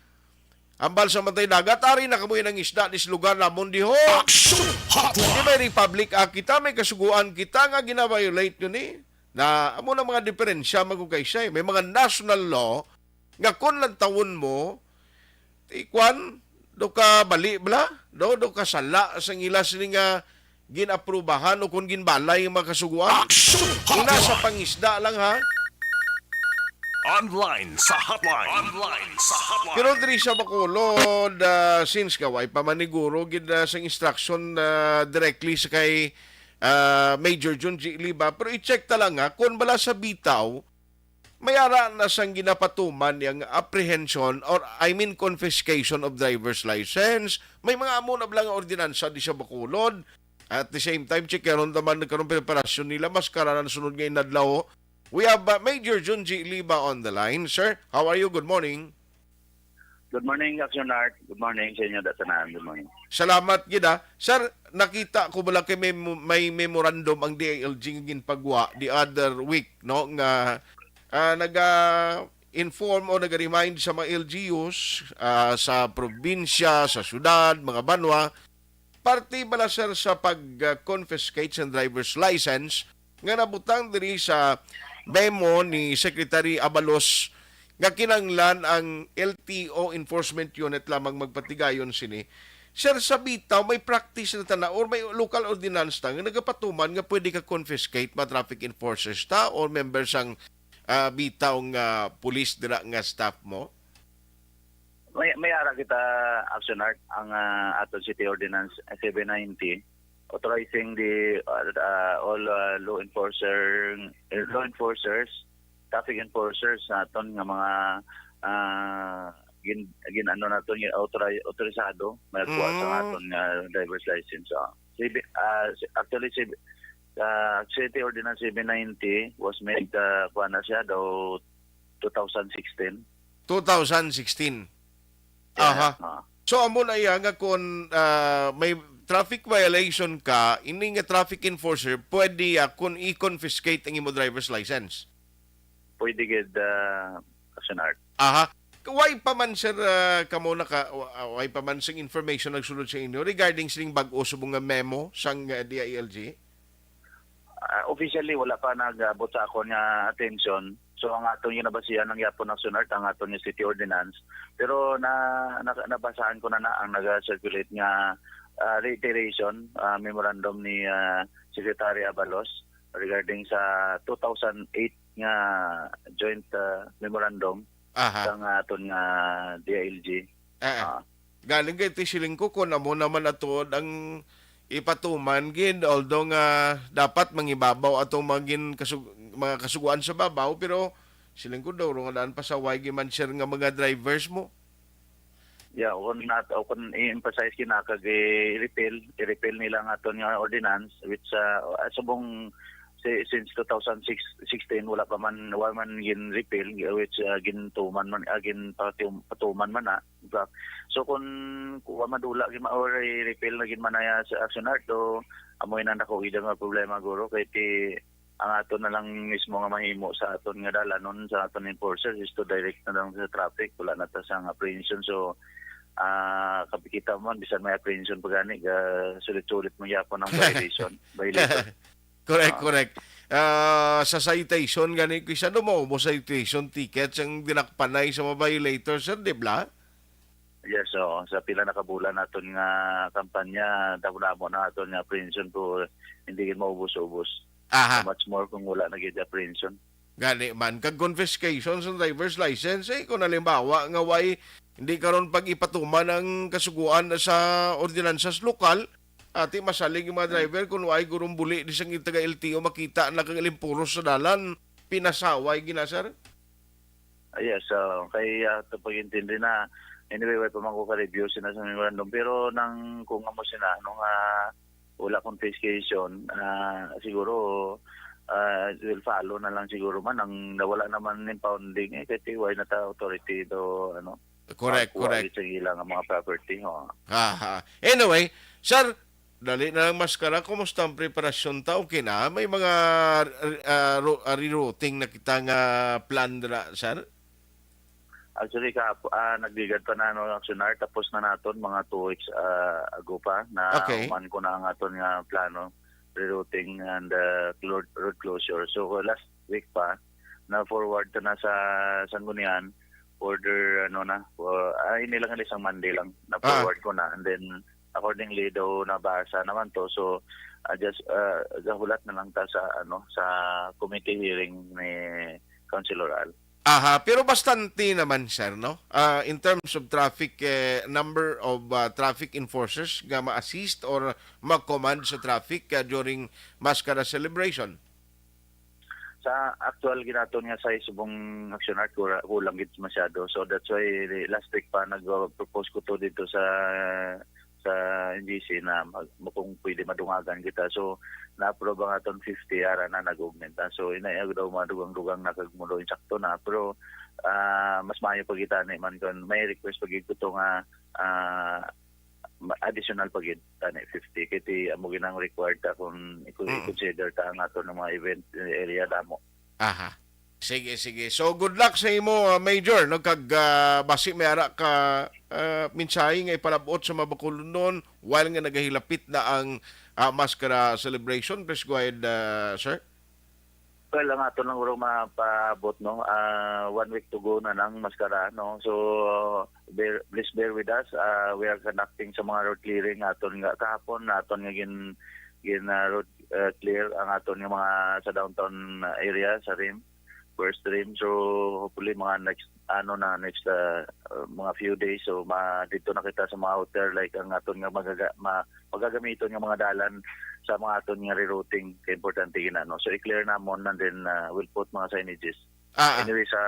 ambal sa bantay dagat ari na kamoy nang isda dis lugar namon diho. Action Hotline! Di may Republic Act kita, may kasuguan kita nga gina-violate yun eh. Na amo na mga diferensya magugay siya eh. May mga national law nga kon lantawon mo, ikwan, do ka bali bala, do, do ka sala sang ila sini nga ginaprubahan o kon ginbalay nga mga kasuguan. Action! Ina sa pangisda lang ha. Online sa hotline. Online sa hotline. Pero diri sa Bacolod, ah, since nga way pa maniguro gid ah, sang instruction ah, directly sa kay ah, Major Jun G. Liba, pero i-check ta lang ha, kung bala sa bitaw, may ara na sang ginapatuman yang apprehension or I mean confiscation of driver's license. May mga amo na bala nga ordinansa di sa Bacolod. At the same time, checkeron naman nagkaroon preparasyon nila mas karanan sunod nga inadlaw. We have uh, Major Jun G. Liba on the line. Sir, how are you? Good morning. Good morning, Action Art. Good morning sa inyo, tanan. Good morning. Salamat gid ah. Sir, nakita ko bala kay may, may memorandum ang D I L G nga ginpagwa the other week, no, nga ah, naga-inform o naga-remind sa mga L G Us ah, sa probinsya, sa syudad, mga banwa, parte bala sir sa pag-confiscate sa driver's license nga nabutang diri sa memo ni Secretary Abalos nga kinahanglan ang L T O enforcement unit lamang magpatigayon sini. Sir, sa bitaw may practice na tana or may local ordinance ta nga nagapatuman nga pwede ka confiscate mga traffic enforcers ta or members sang ah, bitaw nga pulis dira nga staff mo? May may ara kita, Action Art, ang ah, aton City Ordinance seven ninety authorizing the uh, uh, all uh, law enforcer law enforcers, traffic enforcers naton nga mga uh, gin, gin ano naton gin authorize, autorisado may kuha sa Mm. aton nga driver's license. Uh, C B, uh, actually C B, uh, City Ordinance seven ninety was made uh, kuha na siya daw two thousand sixteen. two thousand sixteen. Yeah, Aha. ah. So amo na iya nga kung ah, may traffic violation ka, ini nga traffic enforcer, pwede, ah, kon i-confiscate ang imo driver's license. Pwede gid, ah, Action Art. Aha. Way pa man, sir, ah, kamo naka, wa-, ah, way pa man sing information nagsulod sa inyo regarding sining bag-o subong nga memo sang, ah, D I L G? Ah, officially, wala pa nag-abot sa akon nga atensyon. So, ang aton ginabasihan lang gyapon, Action Art, ang aton nga city ordinance. Pero na, na, nabasahan ko na na ang naga-circulate nga, ah, reiteration, ah, memorandum ni, ah, Secretary Abalos regarding sa two thousand eight nga joint, ah, memorandum Aha. sang aton nga D I L G. Ah, ah. Ah. Galing kay ti siling ko, kung amo naman ato ang ipatuman gid, although nga dapat mangibabaw atong mga gin-, kasug-, mga kasuguan sa babaw, pero siling ko daw, nga daan pasaway gid man, sir, nga mga drivers mo. Yeah, o kung nat-, o kung i-emphasize gid na kag i-repeal, i-repeal nila ang aton nga ordinance, which, ah, ah, subong si-, since two thousand six, sixteen, wala pa man, wala man gin-repeal, which, ah, gintuman man, ah, ginpatum-, patuman man na. Diba? So, kung, kung wa madula, gid ma-, or i-repeal na gid man na ya sa Action Art, so, amo yun ang dako gid nga problema, guro, kay ti, ang aton na lang mismo nga mahimo sa aton nga dalanon, sa aton enforcers, is to direct na lang sa traffic, wala na ta sang apprehension. So, ah, kapikita mo man, bisan may apprehension pa gani, ga-sulit-sulit mo gyapon ang violation, violator. Correct, Ah. correct. Ah, sa citation gani, kaysa do mo, mo citation tickets ang dinakpanay sa mga violator, sir, di ba? Yes, oo. Sa pila na ka bulan naton nga kampanya, damo-damo na aton nga apprehension, pero hindi gid maubos-ubos. Aha. Much more kung wala na gid apprehension. Gani man, kag confiscation sa driver's license, eh, kung halimbawa nga way, hindi karon pag-ipatuman ang kasuguan sa ordinansas lokal, ati masalig yung mga driver kung way gurong buli di sang taga L T O makita na kag alimpuros sa dalan, pinasaway gina, sir? Ah, yes, ah, kay, ah, ito pag-intindi na, anyway, way pa man ko ka-review sina sa memorandum, pero nang kung amo sina, ano nga, wala confiscation, ah, siguro, ah, it will follow na lang siguro man ang nawala naman impounding, eh, kay T Y na ta authority do, ano, Correct, magkuha correct. sa ilang mga property, ho. Aha. Anyway, sir, dali na lang, Maskara, kumusta ang preparasyon ta? Okay na? May mga, ah, ro-, ah, rerouting na kita nga plan dira, sir? Actually, ka, ah, nagligad pa na, no, Action Art, tapos na naton mga two weeks, ah, ago pa, na Okay. human ko na ang aton nga plano, rerouting and, ah, clo-, road closure. So, last week pa, na-forward to na sa Sangguniang, order, ano na, uh, ah, ini lang, isang Monday lang, Ah. na-forward ko na. And then, accordingly, daw nabasa naman to. So, ah, just, ah, gahulat na lang ta sa, ano, sa committee hearing ni Councilor Al. Aha, pero bastante naman, sir, no? Ah, in terms of traffic, eh, number of, ah, traffic enforcers nga ma-assist or ma-command sa traffic, ah, during Maskara celebration? Sa actual ginaton nga size subong Action Art, kura-, kulang gid masyado. So, that's why last week pa nag-propose ko to dito sa, sa N G C na mag-, kung pwede madungagan kita. So, na-approve ang aton fifty, ara na nag-augment na. So, inay daw madugang-dugang na kag mo daw insakto na. Pero, ah, mas maayo pa kita ni man kung may request pa gid ko to nga, ah, ma-, additional pa gid tani fifty. Kay ti amo gid ang required ta kung i-, Mm. i-consider ta ang aton nga mga event area damo. Aha. Sige, sige. So, good luck sa imo, ah, Major, no? Kag, ah, basi may ara ka, ah, mensahe nga ipalabot sa mga Bacolodnon while nga nagahilapit na ang, ah, Maskara celebration. Please go ahead, ah, sir. Well, ang ato lang guro mapaabot, no? Ah, one week to go na lang, Maskara, no? So, bear, please bear with us. Ah, we are conducting sa mga road clearing aton nga kahapon, aton nga gin, gin, ah, road, ah, clear ang aton nga mga sa downtown, ah, area, sa rim, first rim. So, hopefully, mga next, ano na, next, ah, ah, mga few days, so, ma-, dito na kita sa mga hotel, like, ang aton nga magaga-, ma-, magagamiton nga mga dalan sa mga aton nga rerouting, kay importante gina, no? So, i-clear namon, and then, ah, we'll put mga signages. Ah, ah. Anyway, sa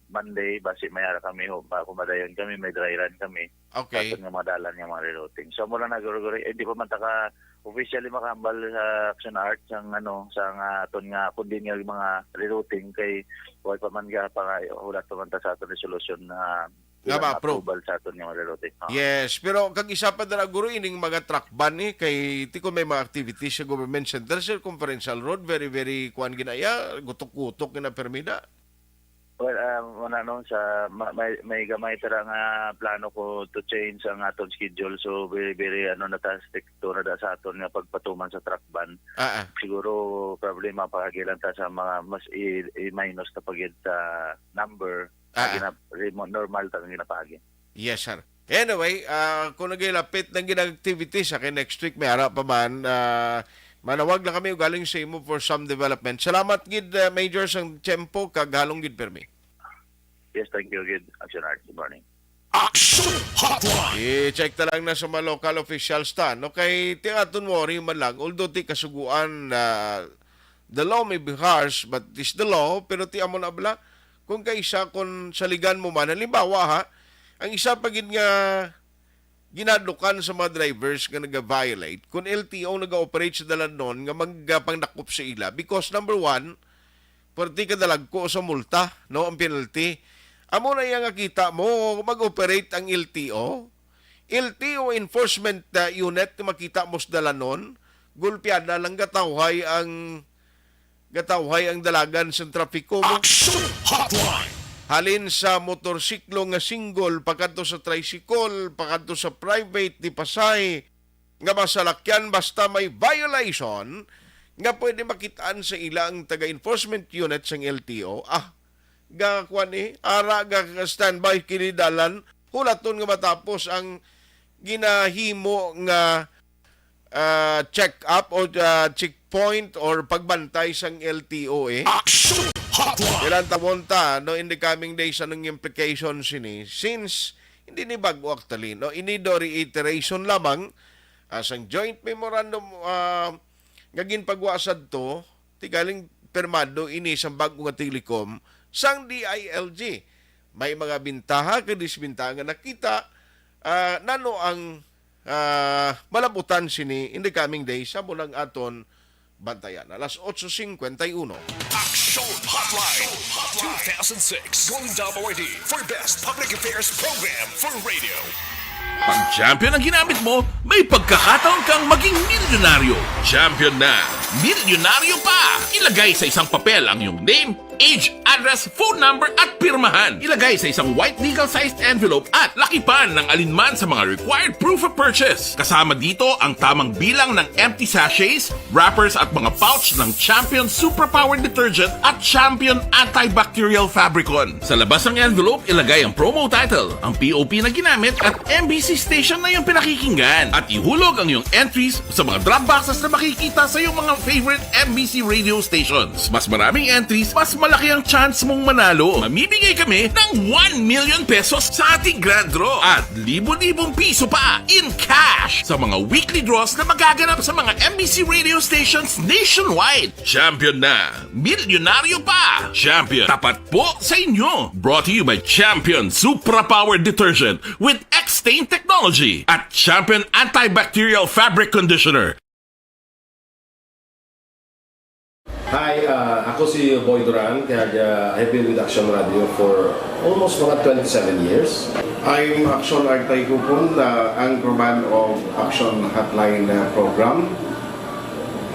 Monday, basi may ara kami, ho, ba, kung madayon kami, may dry run kami. Okay. Sa aton nga mga dalan nga mga rerouting. So, mula na, guro-guro, eh, di pa man taka officially makahambal sa Action Art, sang, ano, sa nga aton nga, kundi nga mga rerouting, kay wala pa man ga, pa, hulat pa man ta sa aton resolution na Nga ma-approve. Approval sa aton nga mga rerouting. Oo. Yes, pero kag isa pa dira, guro, ining mga truck ban, eh, kay ti kon may mga activities sa Government Center, Circumferential Road, very, very, kuwan, ginaya, gutok-gutok gina permida. Well, ah, wala, no, sa ma-, may, may gamay tara nga plano ko to change ang aton schedule. So, very, very, ano, na ta, stricto na da sa aton nga pagpatuman sa truck ban. Ah, ah. Siguro, probably, mapahagi lang ta sa mga mas i-, i-minus ta pa gid sa number. Ah, ah. Gina-, remo-, normal ta ang ginapaagi. Yes, sir. Anyway, ah, kung nagilapit ng ginag-activity sa akin next week, may ara pa man, ah, manawag lang kami ugaling sa imo for some development. Salamat gid, ah, Major, sang tiyempo, kag halong gid permi. Yes, thank you gid, Action Art. Good morning. Action Hotline. I-check ta lang na sa mga local officials ta. No, kay ti aton worry man lang, although ti kasuguan, ah, the law may be harsh, but it's the law, pero ti amo na bala, kung kaisa, kung saligan mo man, halimbawa ha, ang isa pa gid nga ginadukan sa mga drivers nga naga-violate, kung L T O naga-operate sa dalanon nga magpangnakop sa ila, because number one, pwerte ka dalagko sa multa, no, ang penalty. Amo na iya nga kita mo, mag-operate ang L T O. L T O enforcement, uh, unit, makita mo sa dalanon, gulpiada lang, gatawhay ang, gatawhay ang dalagan sa trapiko mo. Action Hotline. Halin sa motorsiklo nga single, pakadto sa tricycle, pakadto sa private, di pasay, nga masalakyan, basta may violation nga pwede makitaan sa ila ang taga-enforcement unit sang L T O. Ah, ga, kwan, eh, ara ga standby kini dalan, hulaton nga matapos ang ginahimo nga, ah, check-up o, ah, checkpoint or pagbantay sang L T O, eh. Action Hotline. Ilan tawon ta, no, in the coming days, anong implication sini? Since hindi ni bago actually, no, ini do reiteration lamang, ah, sang joint memorandum, ah, nga ginpagwa sadto, ti galing pirmado ini sang bag-o nga Telecom sang D I L G. May mga bintaha kag disbintaha nga nakita, ah, nano ang, ah, malabutan sini in the coming days, sa mo lang aton bantayan. Alas otso cincuenta y uno. Action Hotline two thousand six Golden Dome Awardee for Best Public Affairs Program for Radio. Pag champion ang ginamit mo, may pagkakataon kang maging milyonaryo. Champion na, milyonaryo pa! Ilagay sa isang papel ang iyong name, age, address, phone number, at pirmahan. Ilagay sa isang white legal-sized envelope at lakipan ng alinman sa mga required proof of purchase. Kasama dito ang tamang bilang ng empty sachets, wrappers, at mga pouch ng Champion Superpower Detergent at Champion Antibacterial Fabricon. Sa labas ng envelope, ilagay ang promo title, ang P O P na ginamit, at M B C station na iyong pinakikinggan. At ihulog ang iyong entries sa mga drop boxes na makikita sa iyong mga favorite M B C radio stations. Mas maraming entries, mas malaki ang chance mong manalo. Mamimigay kami ng one million pesos sa ating grand draw at libo-libong piso pa in cash sa mga weekly draws na magaganap sa mga M B C radio stations nationwide. Champion na! Milyonaryo pa! Champion, tapat po sa inyo! Brought to you by Champion Supra Power Detergent with X-Stain Technology at Champion Antibacterial Fabric Conditioner. Hi, uh, ako si Boy Duran, kag, uh, I've been with Action Radio for almost mga twenty-seven years. I'm Action Artay Kupon, uh, anchorman of Action Hotline, uh, program.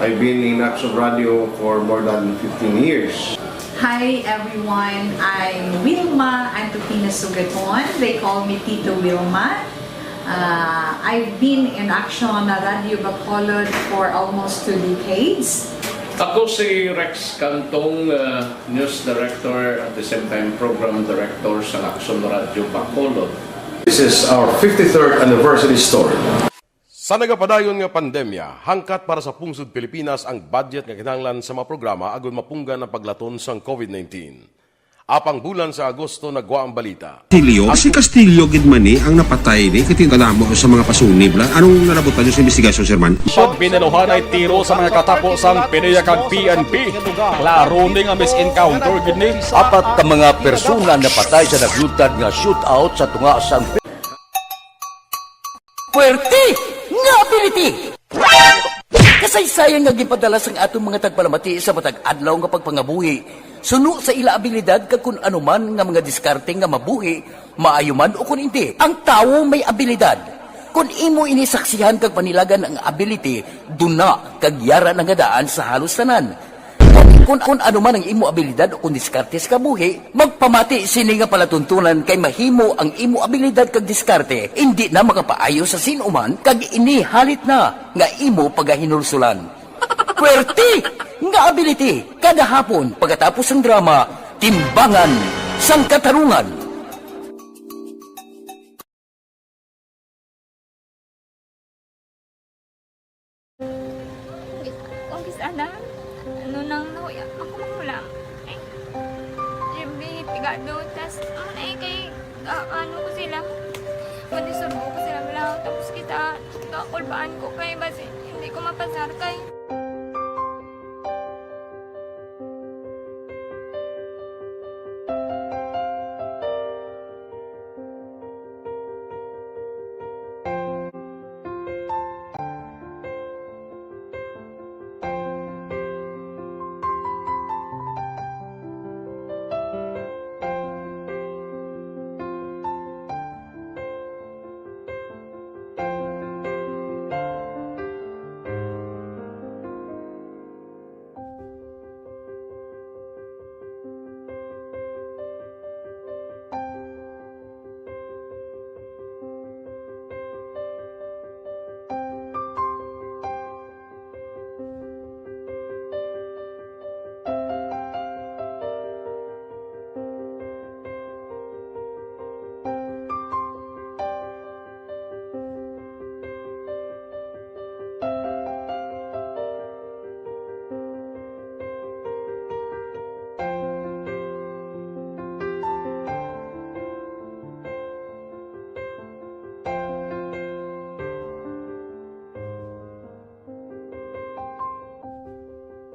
I've been in Action Radio for more than fifteen years. Hi everyone, I'm Wilma Antupina Sugaton. They call me Tito Wilma. Uh, I've been in Action Radio Bacolod for almost two decades. Ako si Rex Cantong, uh, news director, at the same time program director sa Action Radio Bacolod. This is our fifty-third anniversary story. Sa nagapadayon nga pandemya, hangkat para sa pungsod Pilipinas ang budget nga kinahanglan sa mga programa agud mapunggan ang paglaton sang COVID nineteen. Apang bulan sa Agosto nagwa ang balita. Castillo, si Castillo gid man ni ang napatay ni, kay kadamo sa mga pasunib la. Anong nalabutan niyo sa investigasyon, Sir Man? Pagbinaluhan ay tiro sa mga katapo sang PDEA kag P N P. Klaro ni nga mis-encounter gid ni. Apat ka mga persona napatay sa nagluntad nga shootout sa tunga sang Puwerte nga ability! Kasaysayan nga ginpadala sang aton mga tagpalamati sa matag adlaw nga pagpangabuhi. Suno sa ila abilidad kag kun ano man nga mga diskarte nga mabuhi, maayo man o kun indi, ang tawo may abilidad. Kun imo ini saksihan kag panilagan ang ability, duna kag yara na nga daan sa halos tanan. Kun, kun ano man ang imo abilidad o kun diskarte sa kabuhi, magpamati sini nga palatuntunan kay mahimo ang imo abilidad kag diskarte indi na makapaayo sa sin-o man kag ini halit na nga imo pagahinulsulan. Puwerte nga ability. Kada hapon, pagkatapos sang drama, Timbangan sang Katarungan. Kung kis-, kung kis-, ana, ano nang nahuya, ako magulang. Ay, siyempre, pigado, tas, ano na eh, kay, ah, ano ko sila, mandisturbo ko sila, wala, tapos kita, kakulbaan ko kay, basi, hindi ko mapasar kay.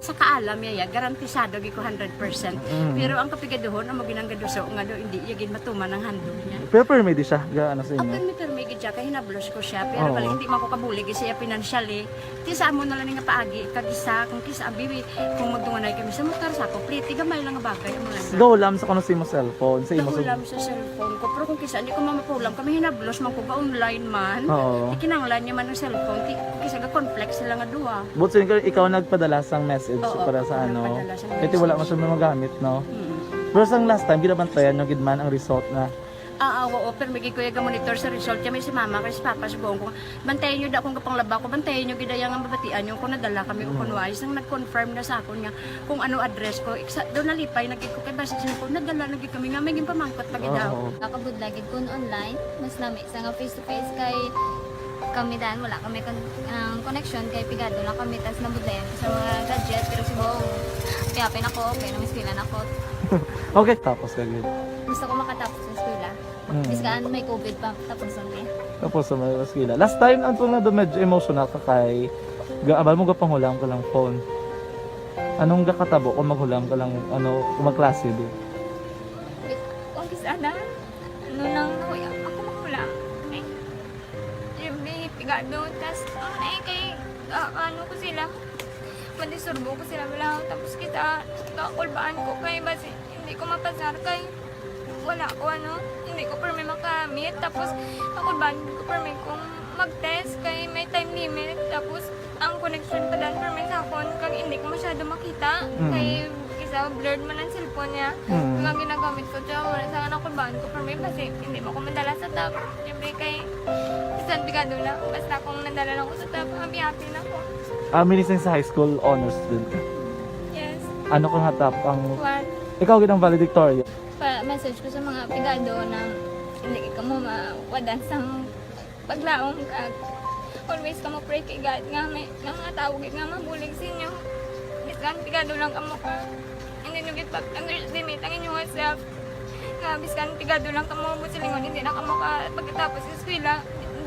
Sa kaalam niya, ya, garantisado gid ko hundred percent. Mm. Pero ang kapigaduhon, amo ginang gaduso nga do, hindi iya gid matuman ang handog niya. Pero permi di siya, ga, ano sa inyo? Permi, permi gid siya, kay hinablos ko siya. Pero Oo. Bali, hindi man ko kabulig siya financially. Ti sa amo na lang nga paagi, kag isa, kung kisa, abi, kung magdunganay kami sa motor, sa kuplete, gamay lang nga bagay, amo lang. Gahulam sa kuno sa imo cellphone, sa imo sa Gahulam sa cellphone ko. Pero kung kisa, hindi ko mamapulam, kami hinablos man ko ga online man. Oo. Ikinanglan niya man ang cellphone, ti, kung kisa, ga-conflict sila nga duha. But so, ikaw, ikaw nagpadala sang message Oo, para sa ako ano? Nagpadala sang Kaya ti wala message. Man siya magamit, no? Mm. Pero sang last time, ginabantayan nyo gid man ang result na Ah, ah, oo, pero may gid ko iya ga-monitor sa result. Kaya may si mama, kay si papa, subong ko, bantayan nyo da kung kapanglaba ko, bantayan nyo gid iya nga mabatian nyo kung nadala kami o Mm. kung wais. Nang nag-confirm na sa akon nga kung ano address ko, iksa, daw nalipay na gid ko kay basi siya ko, nadala na gid kami nga may ginpamangkot pa gid Oo. Ako budlay gid kun online, mas lami sa nga face to face kay kami dan, wala kami kon-, ang connection kay pigado lang kami, tas nabudlayan ko sa mga gadget, pero subong, happy-happy na ko, okay na, may eskwela na ko. Okay, tapos ka gid. Gusto ko makatapos sa eskwela. Mm. Bisan may covid pa, tapos ang day. Tapos sa may eskwela. Last time, ang tunga do medyo emotional ka kay ga-, abal mo gapanghulam ka lang phone. Anong gakatabo kung maghulam ka lang, ano, kung magklase, di? Kung kis-, ana, ano nang nahuya, ako mahulam. Ay, siyempre, pigado, tas, ano na eh, kay, ah, ano ko sila, madisturbo ko sila, wala, tapos kita, kakulbaan ko kay, basi, hindi ko mapasar kay, wala ko, ano, hindi ko permi makamit. Tapos, ako ba, hindi ko permi kung mag-test kay may time limit. Tapos, ang connection pa dan permi sa akon, kag hindi ko masyado makita. Mm. Kay, isa, blurred man ang cellphone niya. Mm. Kag ang ginagamit ko, siya, wala sa anak ko, baan ko permi, kasi hindi mo ko madala sa top. Siyempre, kay, bisan pigado na, basta kung nadala lang ko sa top, happy-happy na ko. Ah, meaning sa high school honors student ka? Yes. Ano ka nga top ang One. Ikaw gid ang valedictorian? Pa-message ko sa mga pigado na hindi ka mo mawadan sa paglaom, kag always ka mo pray kay God nga may, nga mga tawo gid nga mabulig sa inyo. Bisan pigado lang kamo ka, hindi nyo gid pag-underestimate ang inyong self. Nga bisan pigado lang kamo, buot silingon, hindi na kamo ka pagkatapos sa eskwela.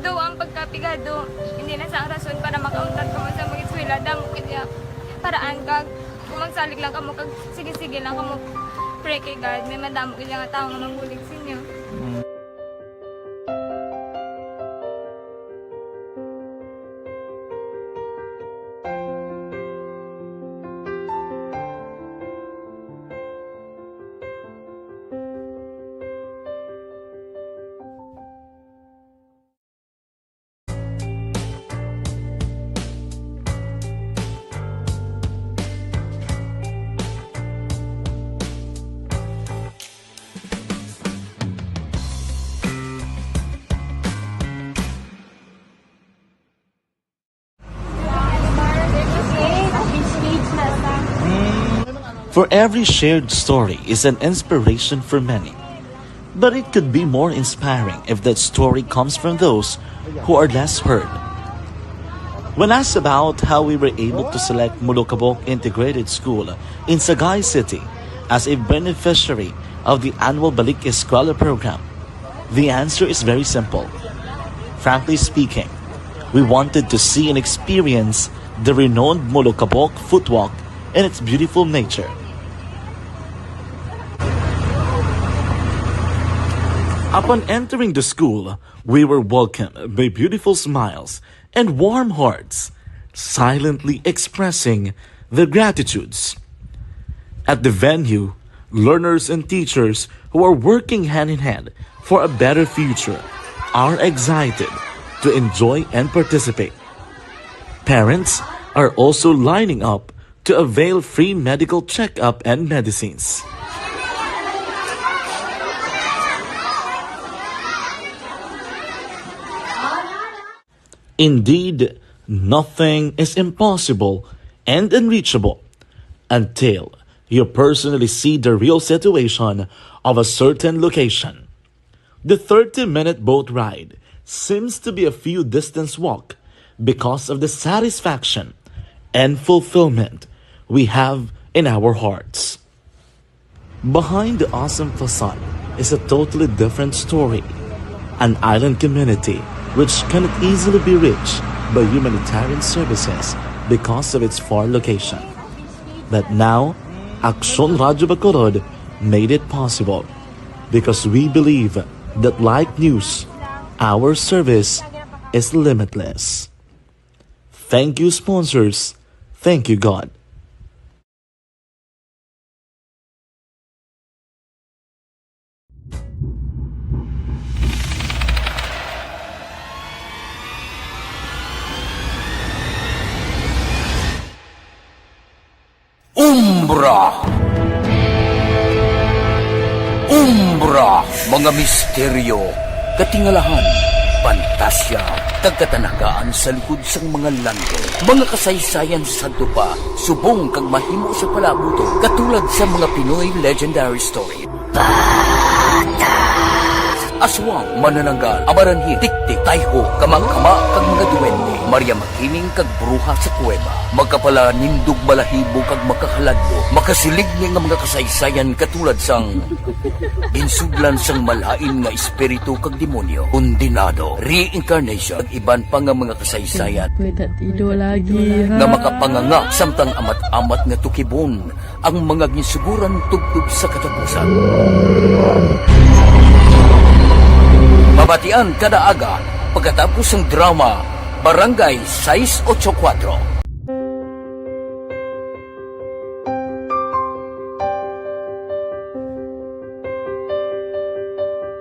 Daw ang pagkapigado, hindi na sa ang rason para makauntat kamo sa mag-eskwela. Damo gid ya paraan kag kung magsalig lang kamo kag sige-sige lang kamo pray kay God, may madamo gid nga tawo nga mabulig sa inyo. Mm. For every shared story is an inspiration for many, but it could be more inspiring if that story comes from those who are less heard. When asked about how we were able to select Molokabok Integrated School in Sagay City as a beneficiary of the annual Balik Eskwela program, the answer is very simple. Frankly speaking, we wanted to see and experience the renowned Molokabok Footwalk and its beautiful nature. Upon entering the school, we were welcomed by beautiful smiles and warm hearts, silently expressing their gratitudes. At the venue, learners and teachers who are working hand in hand for a better future are excited to enjoy and participate. Parents are also lining up to avail free medical checkup and medicines. Indeed, nothing is impossible and unreachable until you personally see the real situation of a certain location. The thirty-minute boat ride seems to be a few distance walk because of the satisfaction and fulfillment we have in our hearts. Behind the awesome facade is a totally different story, an island community which cannot easily be reached by humanitarian services because of its far location. But now, Aksyon Radyo Bacolod made it possible because we believe that, like news, our service is limitless. Thank you, sponsors. Thank you, God. Umbra. Umbra, mga misteryo, katingalahan, pantasya, kag katanagaan sa likod sang mga landong. Mga kasaysayan sa sadto pa, subong kag mahimo sa palabuton, katulad sa mga Pinoy legendary story. Aswang, manananggal, amaranhit, tiktik, tayho, kama-kama, kag mga duwende. Maria Makining kag bruha sa kuweba. Makapalanindog, balahibo, kag makahaladlo. Makasiling ni nga mga kasaysayan katulad sang ginsudlan sang malain nga espiritu kag demonyo, kondenado, reincarnation, kag iban pa nga mga kasaysayan May tatido lagi, ha? nga makapanganga samtang amat-amat nga tukibon ang mga ginsuguran tubtob sa katapusan. Mabatian kada aga pagkatapos sang drama Barangay sais ocho kuwatro.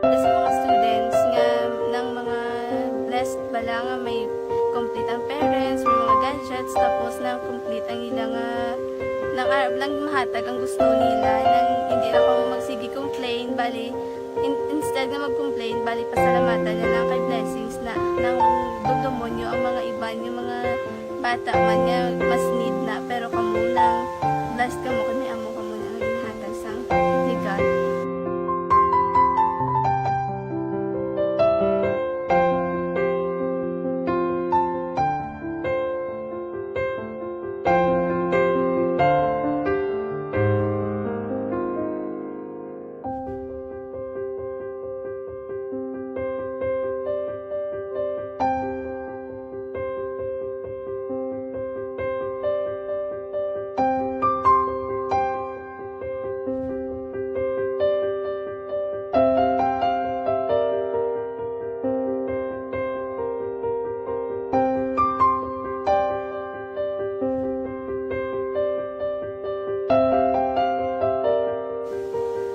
Sa mga students nga nang mga blessed bala nga may complete ang parents, may mga gadgets, tapos nang complete ang ila nga nang, ah, nang mahatag ang gusto nila, nang hindi na ko magsige complain, bali, in-, instead nga mag-complain, bali, pasalamatan na lang kay blessings na nang dugdumonyo ang mga iban nga mga bata man nga mas need na, pero kamo lang, blessed kamo kay may amo kamo na nga ginhatag sang ni God.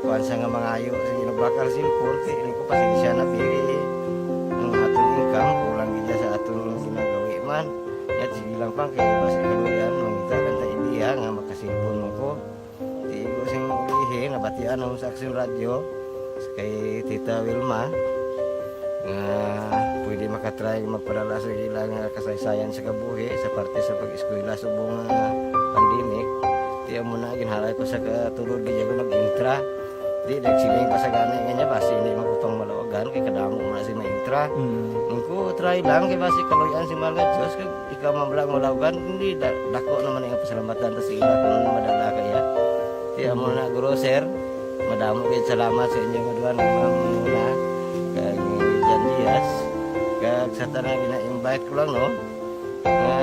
Kuan sa nga mangayo, sige, nagbakal cellphone, kay rin ko, pasensya na, pili. Ang aton income, kulang gid sa aton ginagawi man. Yat, sige lang, pang, kay basi kaluyan, mangita lang ta idea nga makasilpon mo ko. Di ko sing ulihi, nabatian ako sa Aksyon Radyo, kay Tita Wilma, nga pwede makatry magpadala sa ila nga kasaysayan sa kabuhi sa parte sa pag-eskwela subong nga pandemic. Amo na, ginhalay ko sa katulod, di ako nag-intra. Di, nagsiling pa sa gani nga niya, basi hindi magkupang malawagan, kay kadamo mo na si ma-intra. Mm. Ang ko, try lang, kay basi kaluyan si mahal nga Diyos, kag ikaw man lang malawagan, hindi, da-, dako naman ang pasalamatan ta sa ila kung madala kaya. Kaya mo na, guro, sir, madamo kayo salamat sa inyo nga duha nga mga muna, kag Jan Diaz, kag sa tanan gina-invite ko lang, no? Nga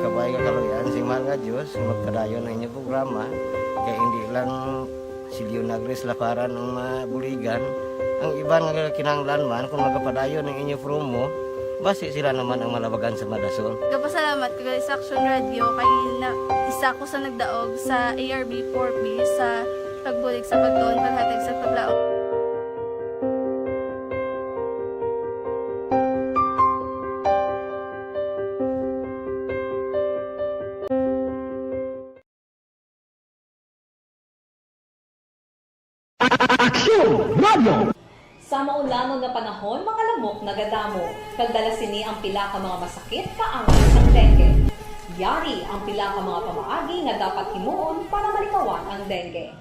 kabay nga kaluyan si mahal nga Diyos, magpadayon ang inyong programa, kay hindi lang si Leonagris Laparan ang mabuligan, ang iban nga kinahanglan man, kung magapadayon ang inyong promo, basi sila naman ang malabagan sa madasol. Gapasalamat ko gali sa Action Radio, kay na, isa ko sa nagdaog sa A R B four B sa pagbulig sa pagtuon, paghatag sa paglaom. Aksyon Radio! Sa maulanon nga panahon, mga lamok nagadamo, kag dala sini ang pila ka mga masakit kaangay sang dengue. Yari ang pila ka mga pamaagi nga dapat himuon para malikawan ang dengue.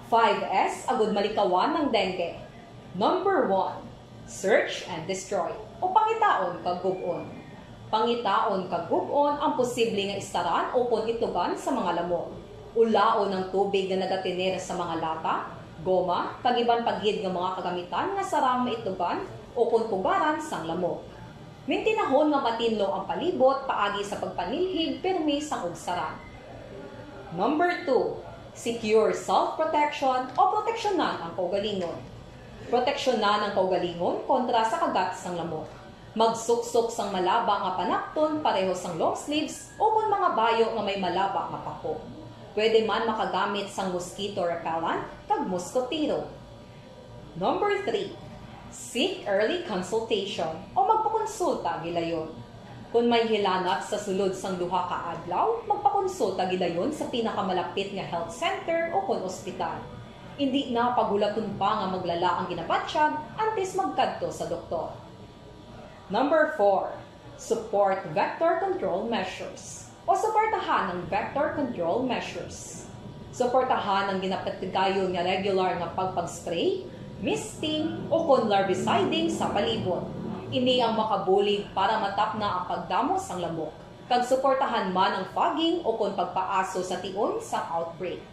Five S agud malikawan ang dengue. Number one, search and destroy, o pangitaon kag gub-on. Pangitaon kag gub-on ang posible nga istaran ukon itlugan sa mga lamok. Ulaon ang tubig nga nagatener sa mga lata, goma, kag iban pa gid nga mga kagamitan nga sarang maitlugan ukon pugaran sang lamok. Mintinahon nga matinlo ang palibot paagi sa pagpanilhig pirmi sang ugsaran. Number two, secure self-protection o proteksyonan ang kaugalingon. Proteksyonan ang kaugalingon kontra sa kagat sang lamok. Magsuksok sang malaba nga panapton pareho sang long sleeves ukon mga bayo nga may malaba nga pako. Pwede man makagamit sang mosquito repellent kag moskotero. Number three, seek early consultation o magpakonsulta gilayon. Kon may hilanat sa sulod sang duha ka adlaw, magpakonsulta gilayon sa pinakamalapit nga health center ukon ospital. Indi na paghulaton pa nga maglala ang ginabatyag antes magkadto sa doktor. Number four, support vector control measures o suportahan ang vector control measures. Suportahan ang ginapatigayon nga regular nga pagpag-spray, misting, ukon larviciding sa palibot. Ini ang makabulig para matapna ang pagdamo sang lamok, kag suportahan man ang fogging ukon pagpaaso sa tion sang outbreak.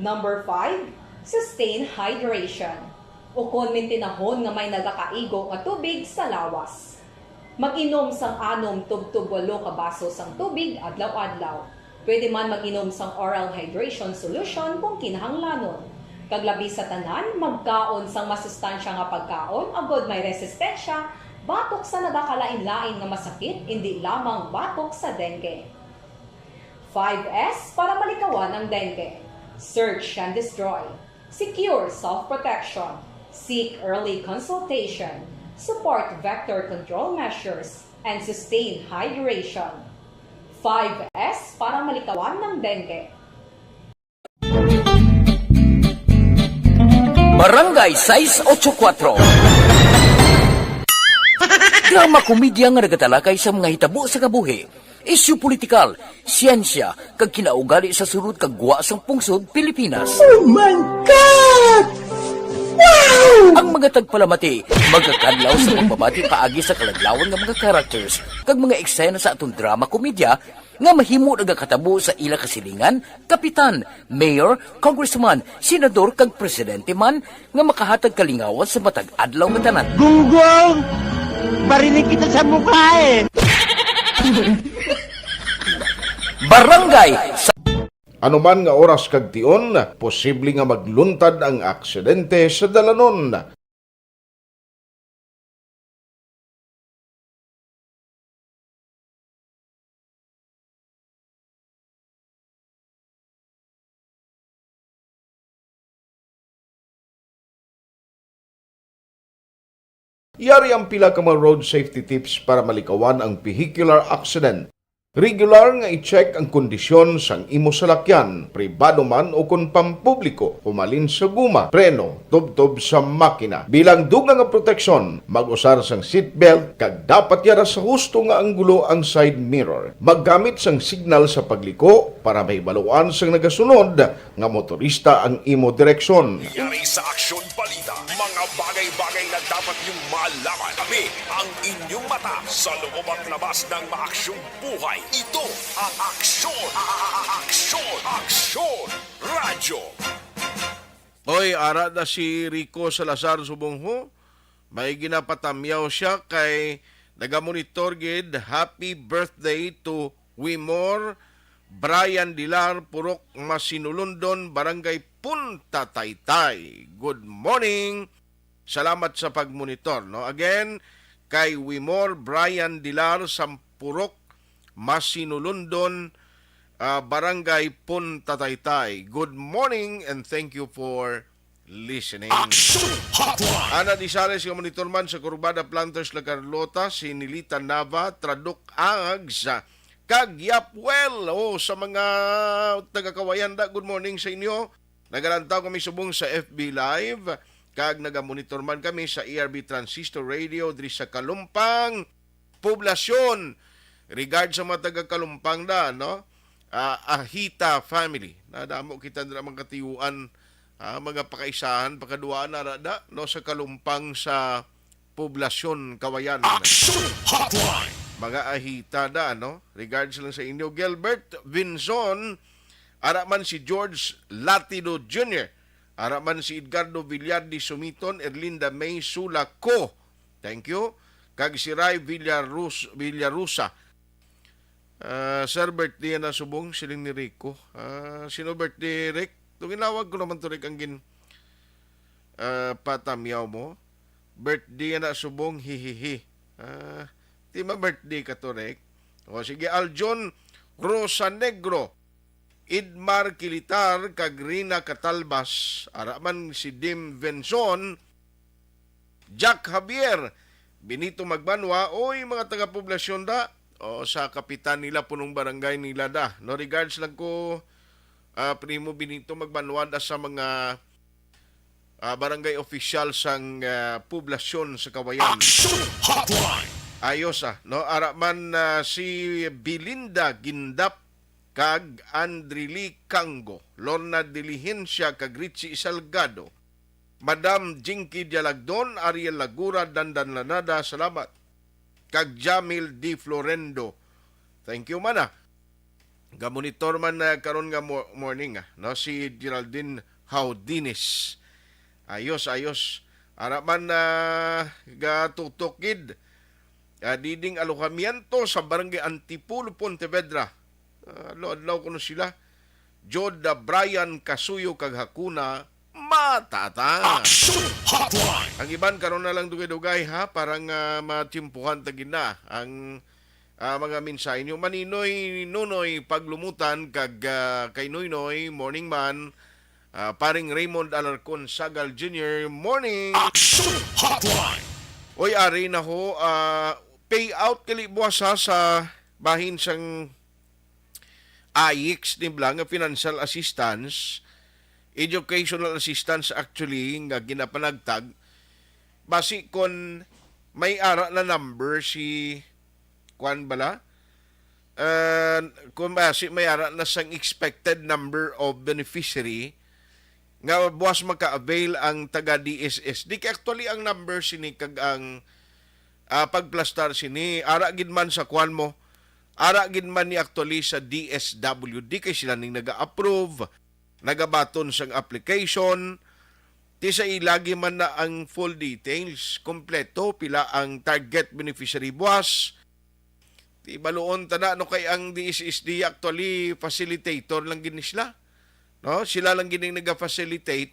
Number five, sustain hydration. Ukon mintinahon nga may nagakaigo nga tubig sa lawas. Mag-inom sang anom tubtob walo ka baso sang tubig adlaw-adlaw. Pwede man mag-inom sang oral hydration solution kung kinahanglanon. Kag labi sa tanan, magkaon sang masustansya nga pagkaon agod may resistensya batok sa nagakalain-lain nga masakit, indi lamang batok sa dengue. Five S para malikawan ang dengue. Search and destroy. Secure self-protection. Seek early consultation. Support vector control measures. And sustain hydration. Five S para malikawan ang dengue. Barangay sais ocho kuatro. Drama komedya nga nagatalakay sa mga hitabo sa kabuhi, isyu politikal, siyensya, kag kinaugali sa sulod kag gwa sang pungsod Pilipinas. Oh my God! Wow! Ang mga tagpalamati magakadlaw sa pagbabati paagi sa kaladlawan nga mga characters kag mga eksena sa aton drama komedya nga mahimo nagakatabo sa ila kasilingan, kapitan, mayor, congressman, senador, kag presidente man nga makahatag kalingawan sa matag adlaw nga tanan. Gunggong! Barinig kita sa mukha eh! Barangay sa Anuman nga oras kag tion, posible nga magluntad ang aksidente sa dalanon. Yari ang pila ka mga road safety tips para malikawan ang vehicular accident. Regular nga i-check ang kondisyon sang imo salakyan, pribado man o kon pampubliko, humalin sa guma, preno, tubtob sa makina. Bilang dugang nga proteksyon, mag-usar sang seatbelt kag dapat yara sa husto nga anggulo ang side mirror. Maggamit sang signal sa pagliko para mahibaluan sang nagasunod nga motorista ang imo direksyon. Yari sa Aksyon Balita, mga bagay-bagay na dapat niyong malaman. Kami ang inyong mata sa loob at labas ng maaksyong buhay. Ito ang Aksyon, a-, a-, a-, Aksyon, Aksyon Radyo. Oy, ara na si Rico Salazar subong ho. May ginapatamyaw siya kay nagamonitor gid. Happy birthday to Wimor Brian Dilar, Purok Masinulundon, Barangay Punta Taytay. Good morning. Salamat sa pagmonitor, no? Again, kay Wimor Brian Dilar, Sampurok, Masinulundon, ah, Barangay Punta Taytay. Good morning and thank you for listening. Action Hotline. Ana Disales nga monitor man sa Kurbada Planters, La Carlota, si Nilita Nava, Traduk Ags, kag Yapwel. O, sa mga taga-Kawayan da, good morning sa inyo. Nagalantaw kami subong sa F B Live, kag nagamonitor man kami sa E R B Transistor Radio diri sa Kalumpang Poblasyon. Regard sa mga taga Kalumpang da, no? Ah, Ahita family. Nadamo kita dira mga katiyuan, ah, mga pakaisahan, pakaduaan na ra da, no, sa Kalumpang sa Poblasyon, Kawayan. Action Hotline. Mga Ahita da, no? Regards lang sa inyo. Gilbert Vinzon, ara man si George Latido Junior, ara man si Edgardo Villardi Sumiton, Erlinda May Sulaco. Thank you. Kag si Ray Villarus-, Villarusa. Ah, sir, birthday na subong, siling ni Rico. Ah, sino birthday, Rick? Tunginawag ko naman to, Rick, ang gin, ah, patamyaw mo. Birthday na subong, hihihi. Ah, di ma birthday ka to, Rick? O, sige, Aljon Rosa Negro, Idmar Kilitar, kag Rina Catalbas, ara man si Dim Venson, Jack Javier, Benito Magbanwa, oy, mga taga-poblasyon da, o sa kapitan nila, punong barangay nila da. No, regards lang ko, ah, Primo Benito Magbanwa da sa mga, ah, barangay official sang, ah, poblasyon sa Kawayan. Action Hotline. Ayos, ah, no? Ara man, ah, si Belinda Gindap kag Andrili Cango, Lorna Diligencia kag Richie Salgado, Madam Jinky Dialagdon, Ariel Lagura, Dandan Lanada, salamat. Kag Jamil D Florendo. Thank you, mana. Gamonitor man, ah, karon nga mo-, morning, ah, no, si Geraldine Haudines. Ayos, ayos. Ara man, ah, gatutok gid. Ah, Diding Alojamiento sa Barangay Antipolo, Pontevedra. Ah, adlaw-adlaw kuno sila. Jod, ah, Brian Kasuyo kag Hakuna Matata. Action Hotline. Ang iban karon na lang dugay-dugay, ha, para nga matimpuhan ta gid na ang, ah, mga mensahe niyo. Maninoy Nonoy Paglumutan kag, ah, kay Noynoy, morning man. Ah, paring Raymond Alarcon Sagal Junior, morning. Action Hotline. Oy, ari na ho, ah, payout kali buwas, ha, sa bahin sang AICS ni bala nga financial assistance, educational assistance actually, nga ginapanagtag, basi kon may ara na number si, kuan bala, uh, kung basi may ara na sang expected number of beneficiary nga buwas maka-avail ang taga D S S D. Kay actually ang number sini kag ang, ah, pagplastar sini, ara gid man sa, kuan mo, ara gid man ni actually sa D S W D, kay sila ning naga-approve, nagabaton sang application. Ti sa ila gid man na ang full details, kompleto, pila ang target beneficiary buwas. Ti baluon ta na, no, kay ang D S S D actually facilitator lang gid ni sila. No? Sila lang gid ang naga-facilitate,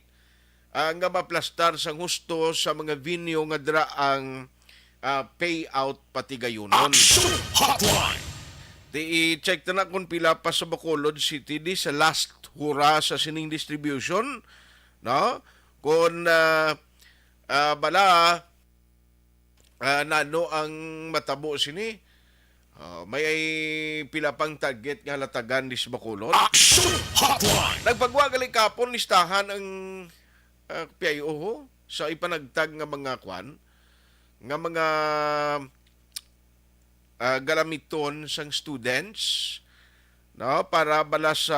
ah, nga maplastar sang husto sa mga venue nga dira ang, ah, payout patigayunon. Action Hotline. Di i-check ta na kung pila pa sa Bacolod City di sa last hura sa sining distribution, no? Kung, ah, ah, bala, ah, nano ang matabo sini? Oh, may pila pang target nga halatagan ni sa Bacolod. Action Hotline! Nagpagwa gali kapon listahan ang, ah, P I O ho sa ipanagtag nga mga kwan, nga mga, ah, galamiton sang students, no, para bala sa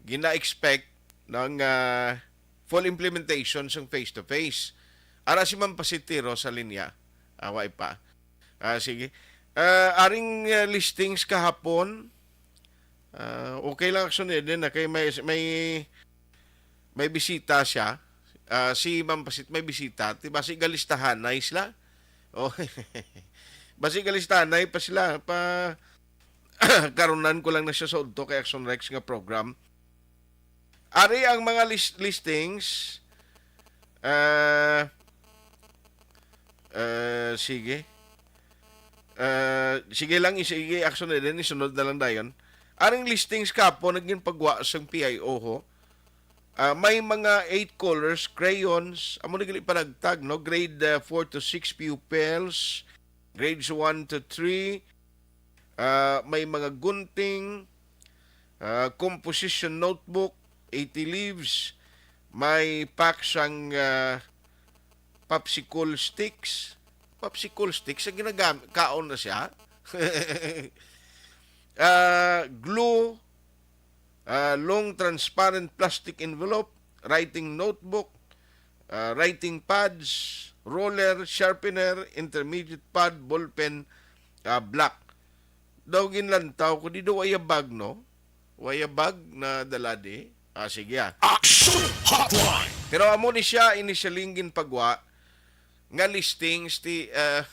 gina-expect ng, ah, full implementation sang face-to-face. Ara si Ma'am Pasitiro sa linya. Away pa. Ah, sige. Ah, aring, ah, listings kahapon, ah, okay lang, Action Eden, na kay may, may, may bisita siya. Ah, si Ma'am Pasit may bisita. Di ba si galistahanay sila? Oh. Basi galistahanay pa sila. Pa, karunan ko lang na siya sa udto kay Action Rex nga program. Ari ang mga lis-, listings. Ah, ah, sige. Ah, sige lang, sige, Action Eden, isunod na lang dayon. Aring listings kapo naging pagwa sang P I O ho. Ah, may mga eight colors, crayons, amo na gali panagtag, no? Grade, ah, four to six pupils, grades one to three, ah, may mga gunting, ah, composition notebook, eighty leaves, may pack sang, ah, popsicle sticks. Popsicle sticks ang ginagamit, kaon na siya. Ah, glue, ah, long transparent plastic envelope, writing notebook, ah, writing pads, ruler, sharpener, intermediate pad, ballpen, ah, block. Daw ginlantaw ko, di daw ay bag, no? Way bag na dala di. Ah, sige, ah. Action Hotline! Pero amo ni siya, ini siya linggin pagwa nga listings ti, ah,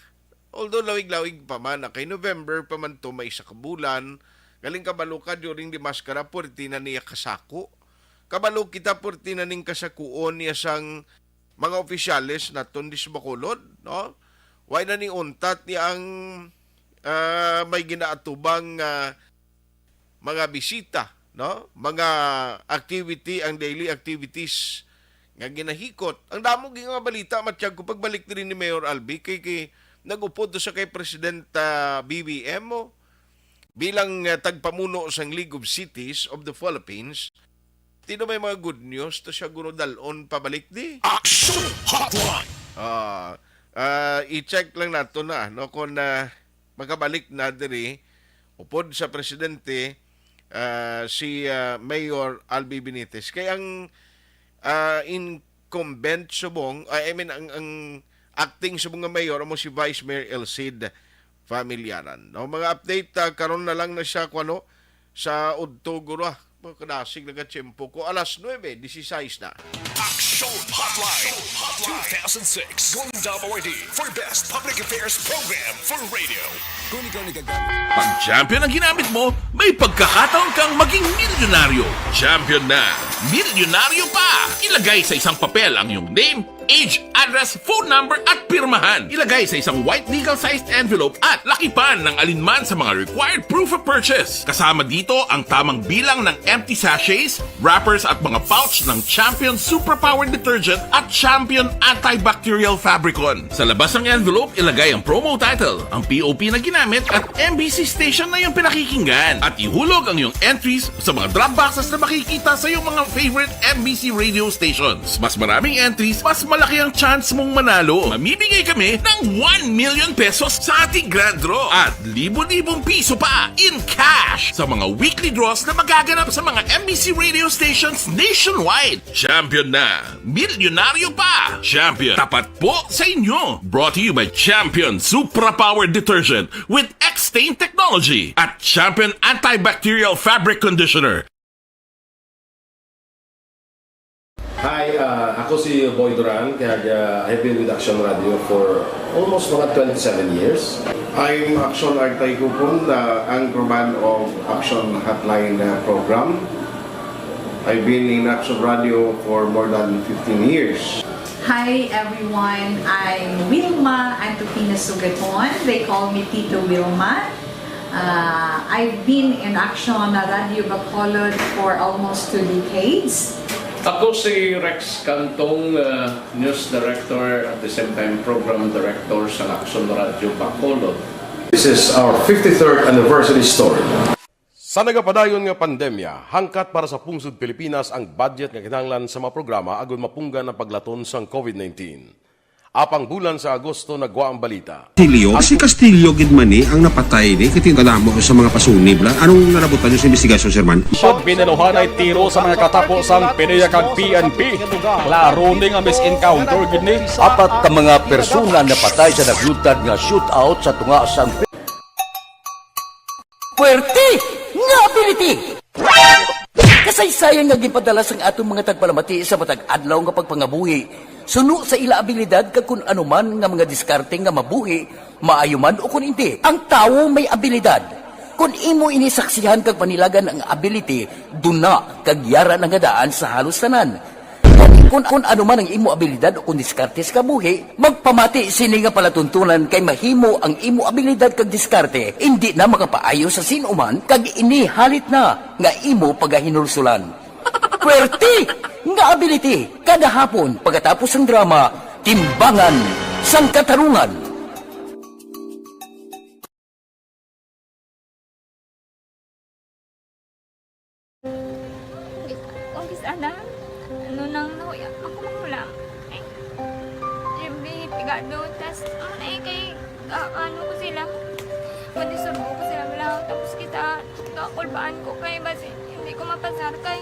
although lawig-lawig pa man, ah, kay November pa man to, may isa ka bulan, galing kabalo ka, during di maskara, pwerte na niya kasako. Kabalo kita, pwerte na ning kasakuon niya sang mga opisyales naton di sa Bacolod, no? Way na ni untat niya ang, ah, may ginaatubang, ah, mga bisita, no? Mga activity, ang daily activities nga ginahikot. Ang damo gyud nga balita, matyag ko, pagbalik diri ni Mayor Albi, kay, kay nag-upod to sa kay President, ah, B B M, oh, bilang, ah, tagpamuno sang League of Cities of the Philippines. Tino may mga good news to siya guro dalon pabalik di? Action Hotline! Ah, ah, i-check lang nato na, no, kung, ah, makabalik na diri upod sa presidente, ah, si, ah, Mayor Albi Benitez. Kay ang, ah, incumbent subong, ah, I mean, ang, ang acting subong nga mayor amo si Vice Mayor Elcid Familiaran. No, mga update, ah, karon na lang na siya, kuno, sa udto guro, ah. Mga kadasig, nagatiyempo ko. Alas nuebe, disisais na. Action Hotline two thousand six Golden Dome Awardee for Best Public Affairs Program for Radio. Kung ikaw nagagalit. Pag champion ang ginamit mo, may pagkakataon kang maging milyonaryo. Champion na, milyonaryo pa! Ilagay sa isang papel ang iyong name, age, address, phone number, at pirmahan. Ilagay sa isang white legal-sized envelope at lakipan ng alinman sa mga required proof of purchase. Kasama dito ang tamang bilang ng empty sachets, wrappers, at mga pouch ng Champion Superpower Detergent at Champion Antibacterial Fabricon. Sa labas ng envelope, ilagay ang promo title, ang P O P na ginamit, at M B C station na iyong pinakikinggan. At ihulog ang iyong entries sa mga drop boxes na makikita sa iyong mga favorite M B C radio stations. Mas maraming entries, mas malaki ang chance mong manalo. Mamimigay kami ng one million pesos sa ating grand draw at libo-libong piso pa in cash sa mga weekly draws na magaganap sa mga M B C radio stations nationwide. Champion na! Milyonaryo pa! Champion, tapat po sa inyo! Brought to you by Champion Supra Power Detergent with X-Stain Technology at Champion Antibacterial Fabric Conditioner. Hi, ah, ako si Boy Duran, kaya, ah, I've been with Action Radio for almost mga twenty-seven years. I'm Action Artay Kupon, the anchorman of Action Hotline, uh, program. I've been in Action Radio for more than fifteen years. Hi everyone, I'm Wilma Antupina Sugaton. They call me Tito Wilma. Uh, I've been in Action Radio Bacolod for almost two decades. Ako si Rex Cantong, uh, News Director, at the same time Program Director sa Action Radio Bacolod. This is our fifty-third anniversary story. Sa nagapadayon nga pandemya, hangkat para sa pungsod Pilipinas ang budget nga kinahanglan sa mga programa agud mapunggan ang paglaton sang covid nineteen. Apang bulan sa Agosto nagwa ang balita. Castillo? Si Castillo gid man ni ang napatay ni, kay tingala mo sa mga pasunib la. Anong nalabutan niyo sa investigasyon, Sir Man? Pag binaluhanay tiro sa mga katapo sang PDEA kag P N P, klaro ni nga mis-encounter gid ni. Apat ka mga persona napatay sa naglutad nga shootout sa tunga sang Puwerte nga ability! Kasaysayan nga ginpadala sang aton mga tagpalamati sa matag adlaw nga pagpangabuhi suno sa ila abilidad kag kun ano man nga mga diskarte nga mabuhi, maayo man o kun indi. Ang tawo may abilidad. Kun imo ini saksihan kag panilagan ang ability, duna kag yara na nga daan sa halos tanan. Gani, kun, kun ano man ang imo abilidad o kun diskarte sa kabuhi, magpamati sini nga palatuntunan kay mahimo ang imo abilidad kag diskarte indi na makapaayo sa sin-o man kag ini halit na nga imo pagahinulsulan. Puwerte nga ability! Kada hapon, pagkatapos sang drama, Timbangan sang Katarungan. Kung kis-, ana, ano nang nahuya, ako manghulam. Eh, yung pigado, tas, ano na eh, kay, ah, ano ko sila, madisurbo ko sila, wala, tapos kita, kakulbaan ko kay, basi, hindi ko mapasar kay.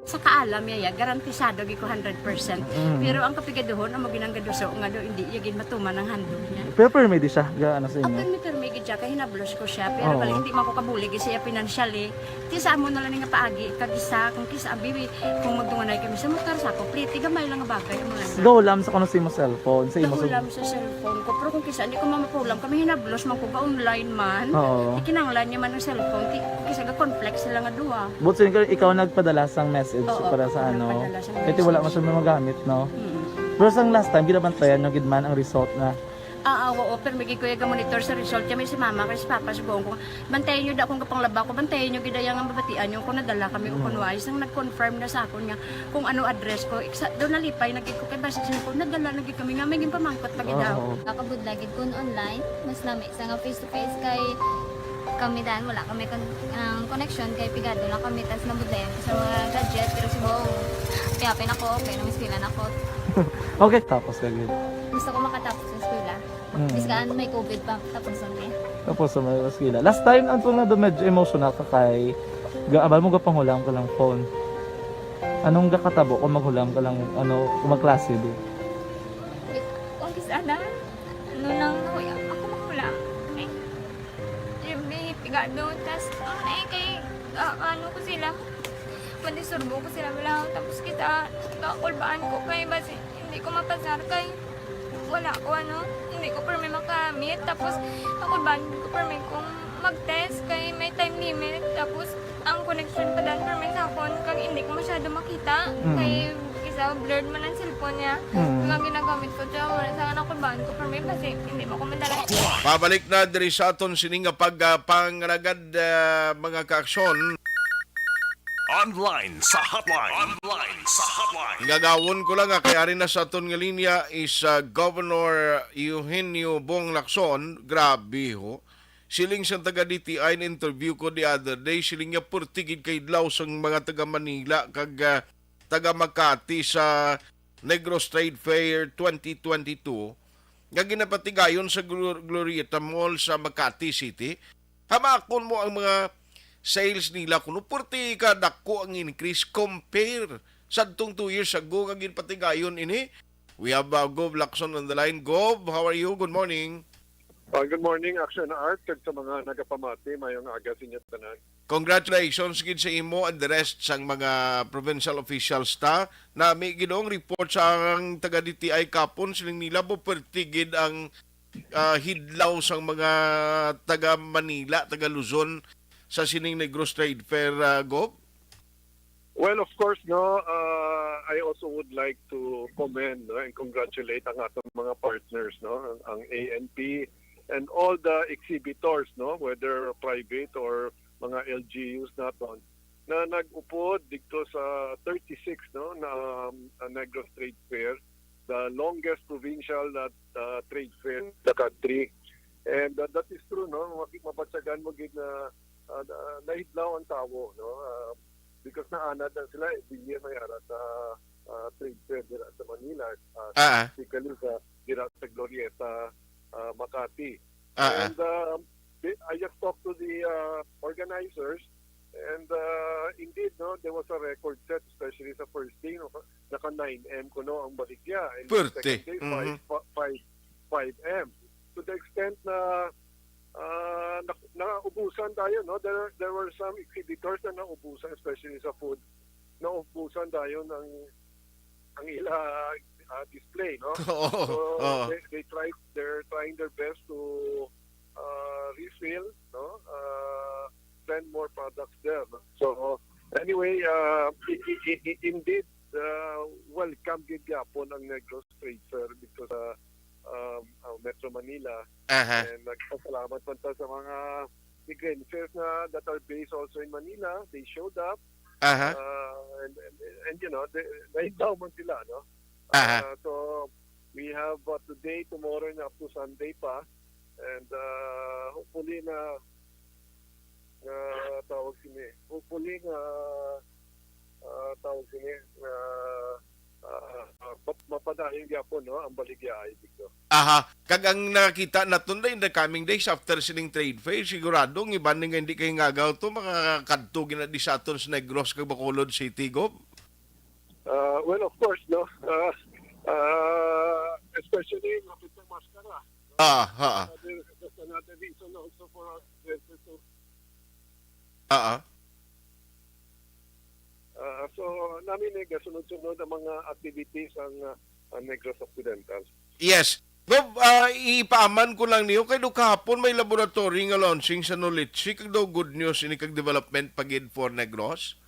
Sa kaalam niya, ya, garantisado gid ko hundred percent. Mm. Pero ang kapigaduhon, amo ginang gaduso nga do, hindi iya gid matuman ang handog niya. Pero permi di siya, ga-, ano sa inyo? Permi, permi gid siya, kay hinablos ko siya. Pero Oo. Bali, hindi man ko kabulig siya financially. Ti sa amo na lang nga paagi, kag isa, kung kis-, abi, kung magtunganay kami sa motor, sa ako, pliti, gamay lang nga bagay, amo lang. Gahulam sa kuno sa imo cellphone, sa imo sa Gahulam sa cellphone ko. Pero kung kisa, hindi ko mamapulam. Kami hinablos man ko ga-online man. Oo. Ikinanglan niya man ang cellphone. Ti-, kisa ga-conflict sila nga duha. But so, ikaw, ikaw nagpadala sang message Oo, para sa ako ano? Nagpadala sang Kaya ti wala message. Man siya magamit, no? Mm. Pero sang last time, ginabantayan nyo gid man ang result na. Ah, ah, oo, pero may gid ko iya ga-monitor sa result. Kaya may si mama, kay si papa, si buong ko. Bantayan niyo da kung kapanglaba ko, bantayan niyo gid ang mabatian niyo kung nadala kami o Mm. kung wala. Isang nag-confirm na sa akon nga kung ano address ko. Iksa, daw nalipay na gid ko kay basta siya ko, nadala na gid kami nga may ginpamangkot pa gid daw. Oo. Nakabudlay gid kun online, mas nami sa nga face to face kay kami dan wala kami kon-, ang connection kay pigado lang kami tas nabudlayan ko sa mga gadget pero si Bong, piyapin ako, okay na, miskilan ako. Okay, tapos ka gid. Gusto ko makatapos sa eskwela. Mm. Bisan may covid pa, tapos ang day. Tapos sa mga eskwela. Last time, ang tunga do medyo emotional ka kay ga-, abal mo gapanghulam ka lang phone. Anong gakatabo kung maghulam ka lang, ano, kung magklase, di? Kung kis-, ana, ano lang, nahuya, ako maghulam. Eh, yung may pigado, tas, ano na eh, kay, ah, ano ko sila, madisurbo ko sila, wala, tapos kita, kakulbaan ko kay, basi, hindi ko mapasar kay, Wala ko, ano, hindi ko permi makamit. Tapos, ako ba, hindi ko permi kung mag-test kay may time limit. Tapos, ang connection pa dan permi sa akon, kag hindi ko masyado makita. Mm. Kay, isa, blurred man ang cellphone niya. Mm. Kag ang ginagamit ko, tiyo, wala sa akin, ako ba, hindi ko permi, basi, hindi mo ko madala. Pabalik na diri sa aton sining nga pag, ah, pangalagad, ah, mga kaaksyon. Online sa hotline. Online sa hotline. Gagawon ko lang nga kay ari na sa aton nga linya is, ah, Governor Eugenio Bong Lacson. Grabe ho. Siling sang taga D T I na interview ko the other day, siling niya purti gid ka hidlaw sang mga taga Manila kag, ah, taga Makati sa Negros Trade Fair twenty twenty-two nga ginapatigayon sa Glor-, Glorieta Mall sa Makati City. Hamakon mo ang mga sales nila kuno purti ka dako ang increase compare sadtong two years ago nga ginpatigayon ini. We have, uh, Gov Lacson on the line. Gov, how are you? Good morning. Uh, good morning, Action Art, kag sa mga nagapamati, mayong aga sa inyo tanan. Congratulations gid sa imo and the rest sang mga provincial officials ta. Nami gid ang report sang taga D T I kapon, siling nila mo perti gid ang, ah, hidlaw sang mga taga Manila, taga Luzon sa sining Negros Trade Fair, ah, Gov? Well, of course, no, uh, I also would like to commend, no, and congratulate ang atong mga partners, no, ang, ang A N P and all the exhibitors, no, whether private or mga L G Us naton, na nag-upod dito sa thirty-six, no, na, um, uh, Negros Trade Fair, the longest provincial, uh, uh, trade fair in the country. And, uh, that is true, no, maki-, mabatyagan mo gid na, uh, na, nahidlaw ang tawo, no, uh, because naanad na sila, eh, every year may ara sa, uh, trade fair dira sa Manila, uh, Ah, ah. specifically sa, dira sa Glorieta, uh, Makati. Ah, ah. And, um, the, I just talked to the, uh, organizers, and, uh, indeed, no, there was a record set, especially sa first day, no, naka nine M kuno ang baligya, and the Pwerte. Second day, five, Mhm. fi-, five, five M. To the extent na, uh, na, naubusan tayo, no, there, there were some exhibitors na naubusan, especially sa food, naubusan tayo ng, ang ila, uh, display, no? Oo, So, oo. they, they tried, they're trying their best to, uh, refill, no? Uh, send more products there, no? So, anyway, uh, i-, i-, i-, i-, indeed, uh, welcome gid gyapon ang Negros Trade Fair dito sa, um, uh, Metro Manila. Aha. And nagpasalamat man ta sa mga Negrenses na that are based also in Manila. They showed up. Aha. Uh, and, and, and, you know, they, nahidlaw man sila, no? Aha. Uh, so, we have, uh, today, tomorrow, and up to Sunday pa. And, uh, hopefully na, na tawag sini, hopefully na, uh, tawag sini, na, uh, uh, map-, mapadayon gyapon, no, ang baligya ay dito. Aha. Kag ang nakita naton day in the coming days after sining trade fair, sigurado ang iban nga hindi kay ngagaw to, makakadto gina di sa aton sa Negros kag Bacolod City, Gov? Uh, well, of course, no? Uh, uh, especially, mapit ang maskara. Ah, ha, ah. Another, that's another reason also for our presence to Ah, ah. Ah, so, nami ni gasunod-sunod ang mga activities ang, ah, ang Negros Occidental. Yes. Gov, ah, ipaaman ko lang niyo, kay do kahapon may laboratory nga launching sa Nolitsi, kag daw good news ini kag development pa gid for Negros?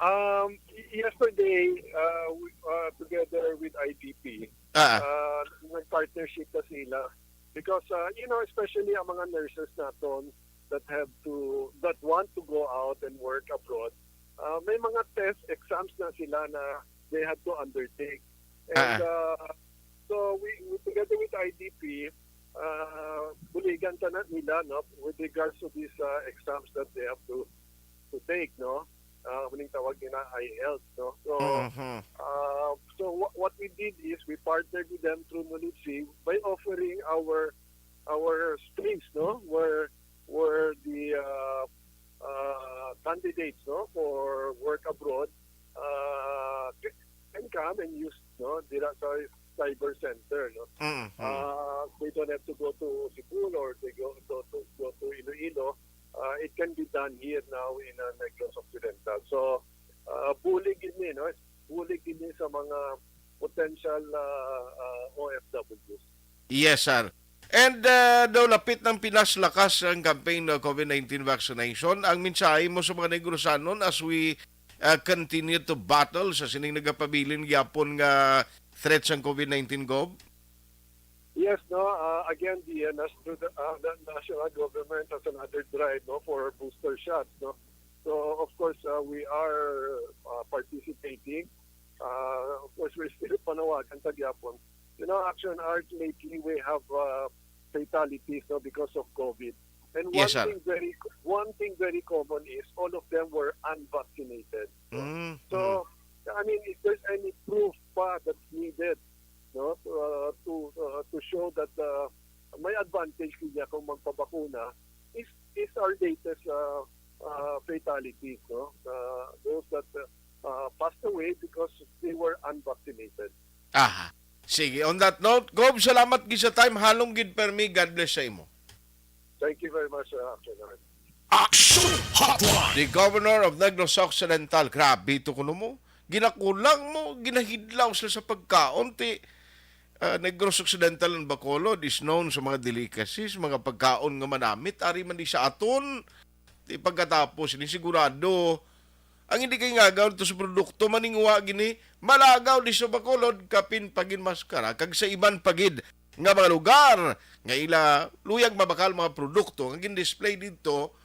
Um, y-, yesterday, uh, we, uh, together with I D P, Ah. uh, nag-partnership na sila. Because, uh, you know, especially ang mga nurses naton that have to, that want to go out and work abroad, uh, may mga test exams na sila na they have to undertake. And, Ah. uh, so we, we, together with I D P, uh, buligan ta na nila, no, with regards to these, uh, exams that they have to, to take, no? Uh, muning tawag nila I E L T S, no? So, Mhm. uh, so wha-, what we did is we partnered with them through Nolitsi by offering our, our space, no? Where, where the, uh, uh, candidates, no, for work abroad, uh, can come and use, no, dira sa cyber center, no? Mhm. Uh, they don't have to go to Cebu or they go to, to, go to Iloilo. Uh, it can be done here now in, uh, Negros Occidental. So, uh, bulig ini, no? Bulig ini sa mga potential, uh, uh, O F Ws. Yes, sir. And, uh, daw lapit ng Pinas lakas ang campaign ng COVID nineteen vaccination. Ang mensahe mo sa mga Negrosanon as we, uh, continue to battle sa sining nagapabilin gyapon nga threat sang COVID nineteen, Gov? Yes, no. Uh, again, the, uh, nas-, the, uh, the national government has another drive, no, for booster shots, no. So, of course, uh, we are uh, participating. Uh, of course, we're still panawagan sa gyapon. You know, Action Art, lately we have uh, fatalities, no, because of COVID. And one Yes, sir. thing very one thing very common is all of them were unvaccinated. Mm, So, I mean, if there's any proof pa that's needed, no, uh, to uh, to show that uh, may advantage niya kung magpabakuna, is is our latest uh, uh, fatalities, no? Uh, those that uh, uh, passed away because they were unvaccinated. Aha. Sige, on that note, Gob, salamat gid sa time. Halong gid permi. God bless sa imo. Thank you very much, uh, Action Art. Action Hotline. The governor of Negros Occidental. Grabe to kuno mo. Ginakulang mo, ginahidlaw sila sa pagkaon. Ti, ah, Negros Occidental and Bacolod is known sa mga delicacies, mga pagkaon nga manamit. Ari man di sa aton, ti pagkatapos ini sigurado ang hindi kay ngagaw to sa produkto maninguha gini malagaw di sa Bacolod, kapin pagin maskara kag sa iban pagid nga mga lugar nga ila luyag mabakal mga produkto nga gin-display didto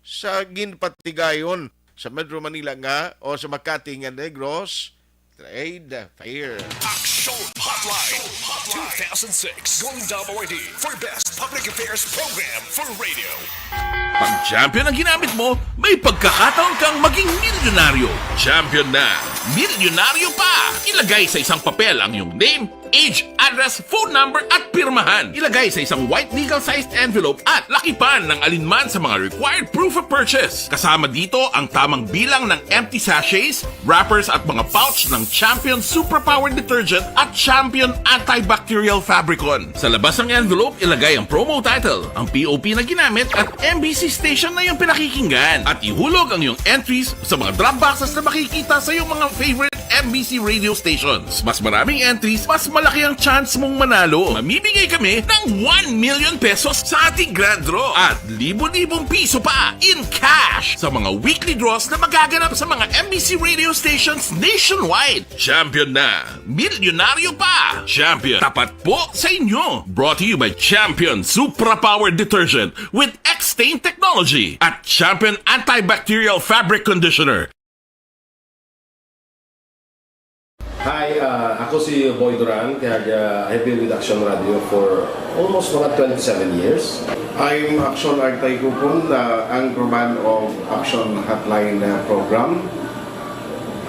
sa ginpatigayon sa Metro Manila nga o sa Makati nga Negros Trade Fair. Action Hotline two thousand six Golden Dove Awardee for Best Public Affairs Program for Radio. Pag champion ang ginamit mo, may pagkakataon kang maging milyonaryo. Champion na, milyonaryo pa! Ilagay sa isang papel ang iyong name, age, address, phone number, at pirmahan. Ilagay sa isang white legal-sized envelope at lakipan ng alinman sa mga required proof of purchase. Kasama dito ang tamang bilang ng empty sachets, wrappers at mga pouch ng Champion Superpower Detergent at Champion Antibacterial Fabricon. Sa labas ng envelope, ilagay ang promo title, ang P O P na ginamit at M B C station na iyong pinakikinggan. At ihulog ang iyong entries sa mga drop boxes na makikita sa iyong mga favorite M B C radio stations. Mas maraming entries, mas malaki ang chance mong manalo. Mamimigay kami ng one million pesos sa ating grand draw at libo-libong piso pa in cash sa mga weekly draws na magaganap sa mga M B C radio stations nationwide. Champion na! Milyonaryo pa! Champion, tapat po sa inyo! Brought to you by Champion Supra Power Detergent with X-Stain Technology at Champion Antibacterial Fabric Conditioner. Hi, uh, ako si Boy Duran, kag uh, I've been with Action Radio for almost mga twenty-seven years. I'm Action Artay Kupon, the anchorman of Action Hotline uh, program.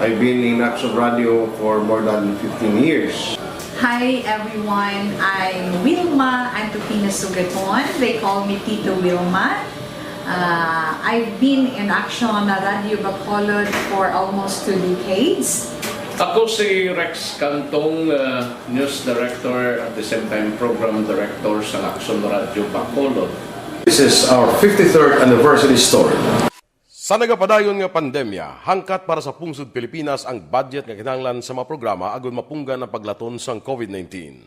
I've been in Action Radio for more than fifteen years. Hi everyone, I'm Wilma Antupina Sugaton. They call me Tito Wilma. Uh, I've been in Action Radio Bacolod for almost two decades. Ako si Rex Cantong, uh, news director at the same time program director sa Action Radio Bacolod. This is our fifty-third anniversary story. Sa nagapadayon nga pandemya, hangkat para sa pungsod Pilipinas ang budget nga kinahanglan sa mga programa agud mapunggan ang paglaton sang COVID nineteen.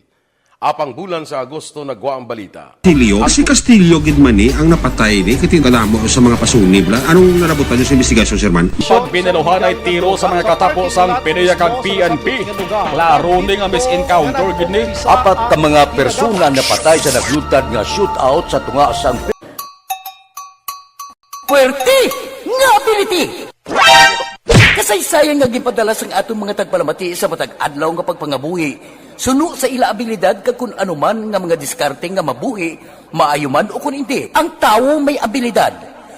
Apang bulan sa Agosto nagwa ang balita. Castillo? Si Castillo gid man ni ang napatay ni, kay kadamo sa mga pasunib la. Anong nalabutan niyo sa investigasyon, Sir Man? Shot, binaluhanay tiro sa mga katapo sang PDEA kag P N P. Klaro ni nga misencounter gid ni. Apat ka mga persona napatay sa naglutad nga shootout sa tunga sang Puwerte nga ability! Kasaysayan nga ginpadala sang aton mga tagpalamati sa matag adlaw nga pagpangabuhi, suno sa ila abilidad kag kun ano man nga mga diskarte nga mabuhi, maayo man o kun indi. Ang tawo may abilidad.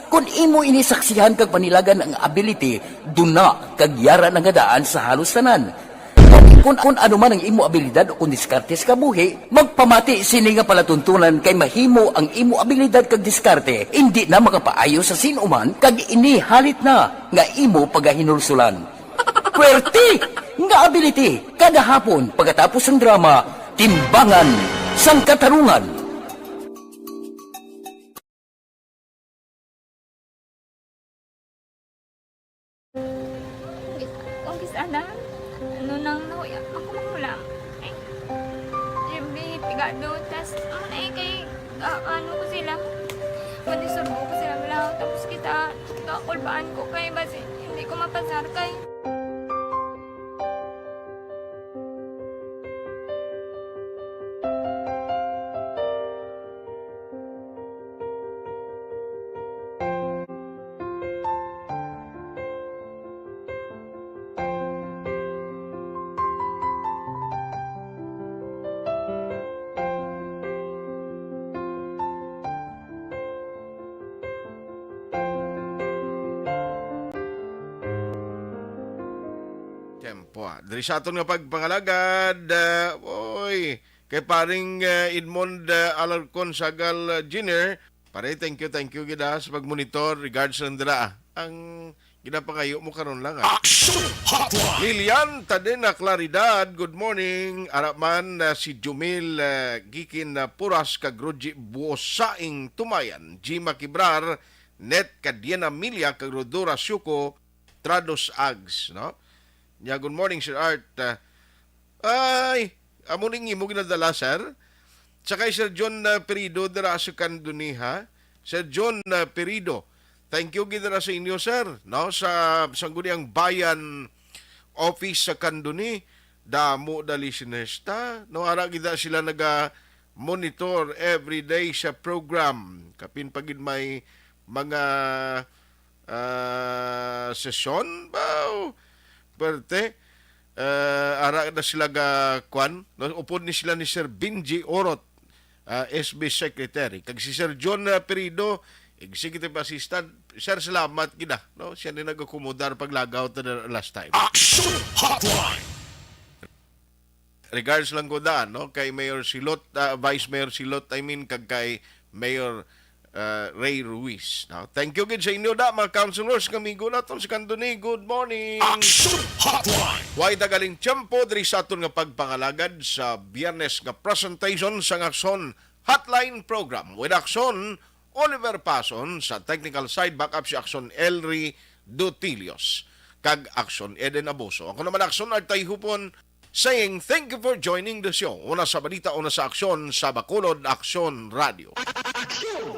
Kun imo ini saksihan kag panilagan ang ability, duna kag yara na nga daan sa halos tanan. Kun, kun ano man ang imo abilidad o kun diskarte sa kabuhi, magpamati sini nga palatuntunan kay mahimo ang imo abilidad kag diskarte indi na makapaayo sa sin-o man kag ini halit na nga imo pagahinulsulan. Puwerte nga ability kada hapon pagkatapos sang drama, Timbangan sang Katarungan. Kung kis ana, ano nang nahuya, makumakulang. Ay, Jimmy, pigado, tas, ano na eh, kay, ah, ano ko sila, madisurbo ko sila, wala, tapos kita, kakulbaan ko kay, basi, hindi ko mapasar kay. Tempo, ah. Diri sa aton nga pagpangalagad, ah, oy, kay paring, ah, Edmond, ah, Alarcon Sagal, ah, Junior, pare, thank you, thank you gid, ah, sa pagmonitor. Regards lang dira, ah. Ang ginapangayo mo karon lang, ah. Action Hotline! Lilian Tadena Claridad, good morning. Ara man, ah, si Jumil, ah, Gikin, ah, Puras, kag Roji Buosaing Tumayan, Jima Kibrar, Net Kadiena Milya, kag Rodora Siuko, Trados Ags, no? Nya, good morning, Sir Art. Ah, ay, amo ning imo ginadala, sir. Sa kay Sir John, ah, Perido dira sa Candoni, ha? Sir John, ah, Perido, thank you gid dira sa inyo, sir, no? Sa Sangguniang Bayan office sa Candoni, damo da listeners ta, no? Ara gid sila naga monitor every day sa program. Kapin pa gid may mga, ah, sesyon ba? O, perte, ah, ara na sila ga kwan, no? Upod ni sila ni Sir Benji Orot, ah, S B Secretary. Kag si Sir John, ah, Perido, Executive Assistant. Sir, salamat gid, ah, no? Siya ni nag-akomodar paglagaw ta na last time. Action Hotline! Regards lang ko daan, no? Kay Mayor Silot, ah, Vice Mayor Silot, I mean, kag kay Mayor, ah, Ray Ruiz, no? Thank you gid sa inyo da, mga councilors, nga amigo naton sa Candoni. Good morning! Action Hotline! Way tagaling tiyempo diri sa aton nga pagpangalagad sa Biyernes nga presentation sang Action Hotline Program with Action Oliver Pason, sa technical side, backup si Action Elry Dutilios, kag Action Eden Abuso. Ako naman, Action Artay Hupon, saying thank you for joining the show. Una sa balita, una sa aksyon, sa Bacolod Aksyon Radio. Aksyon!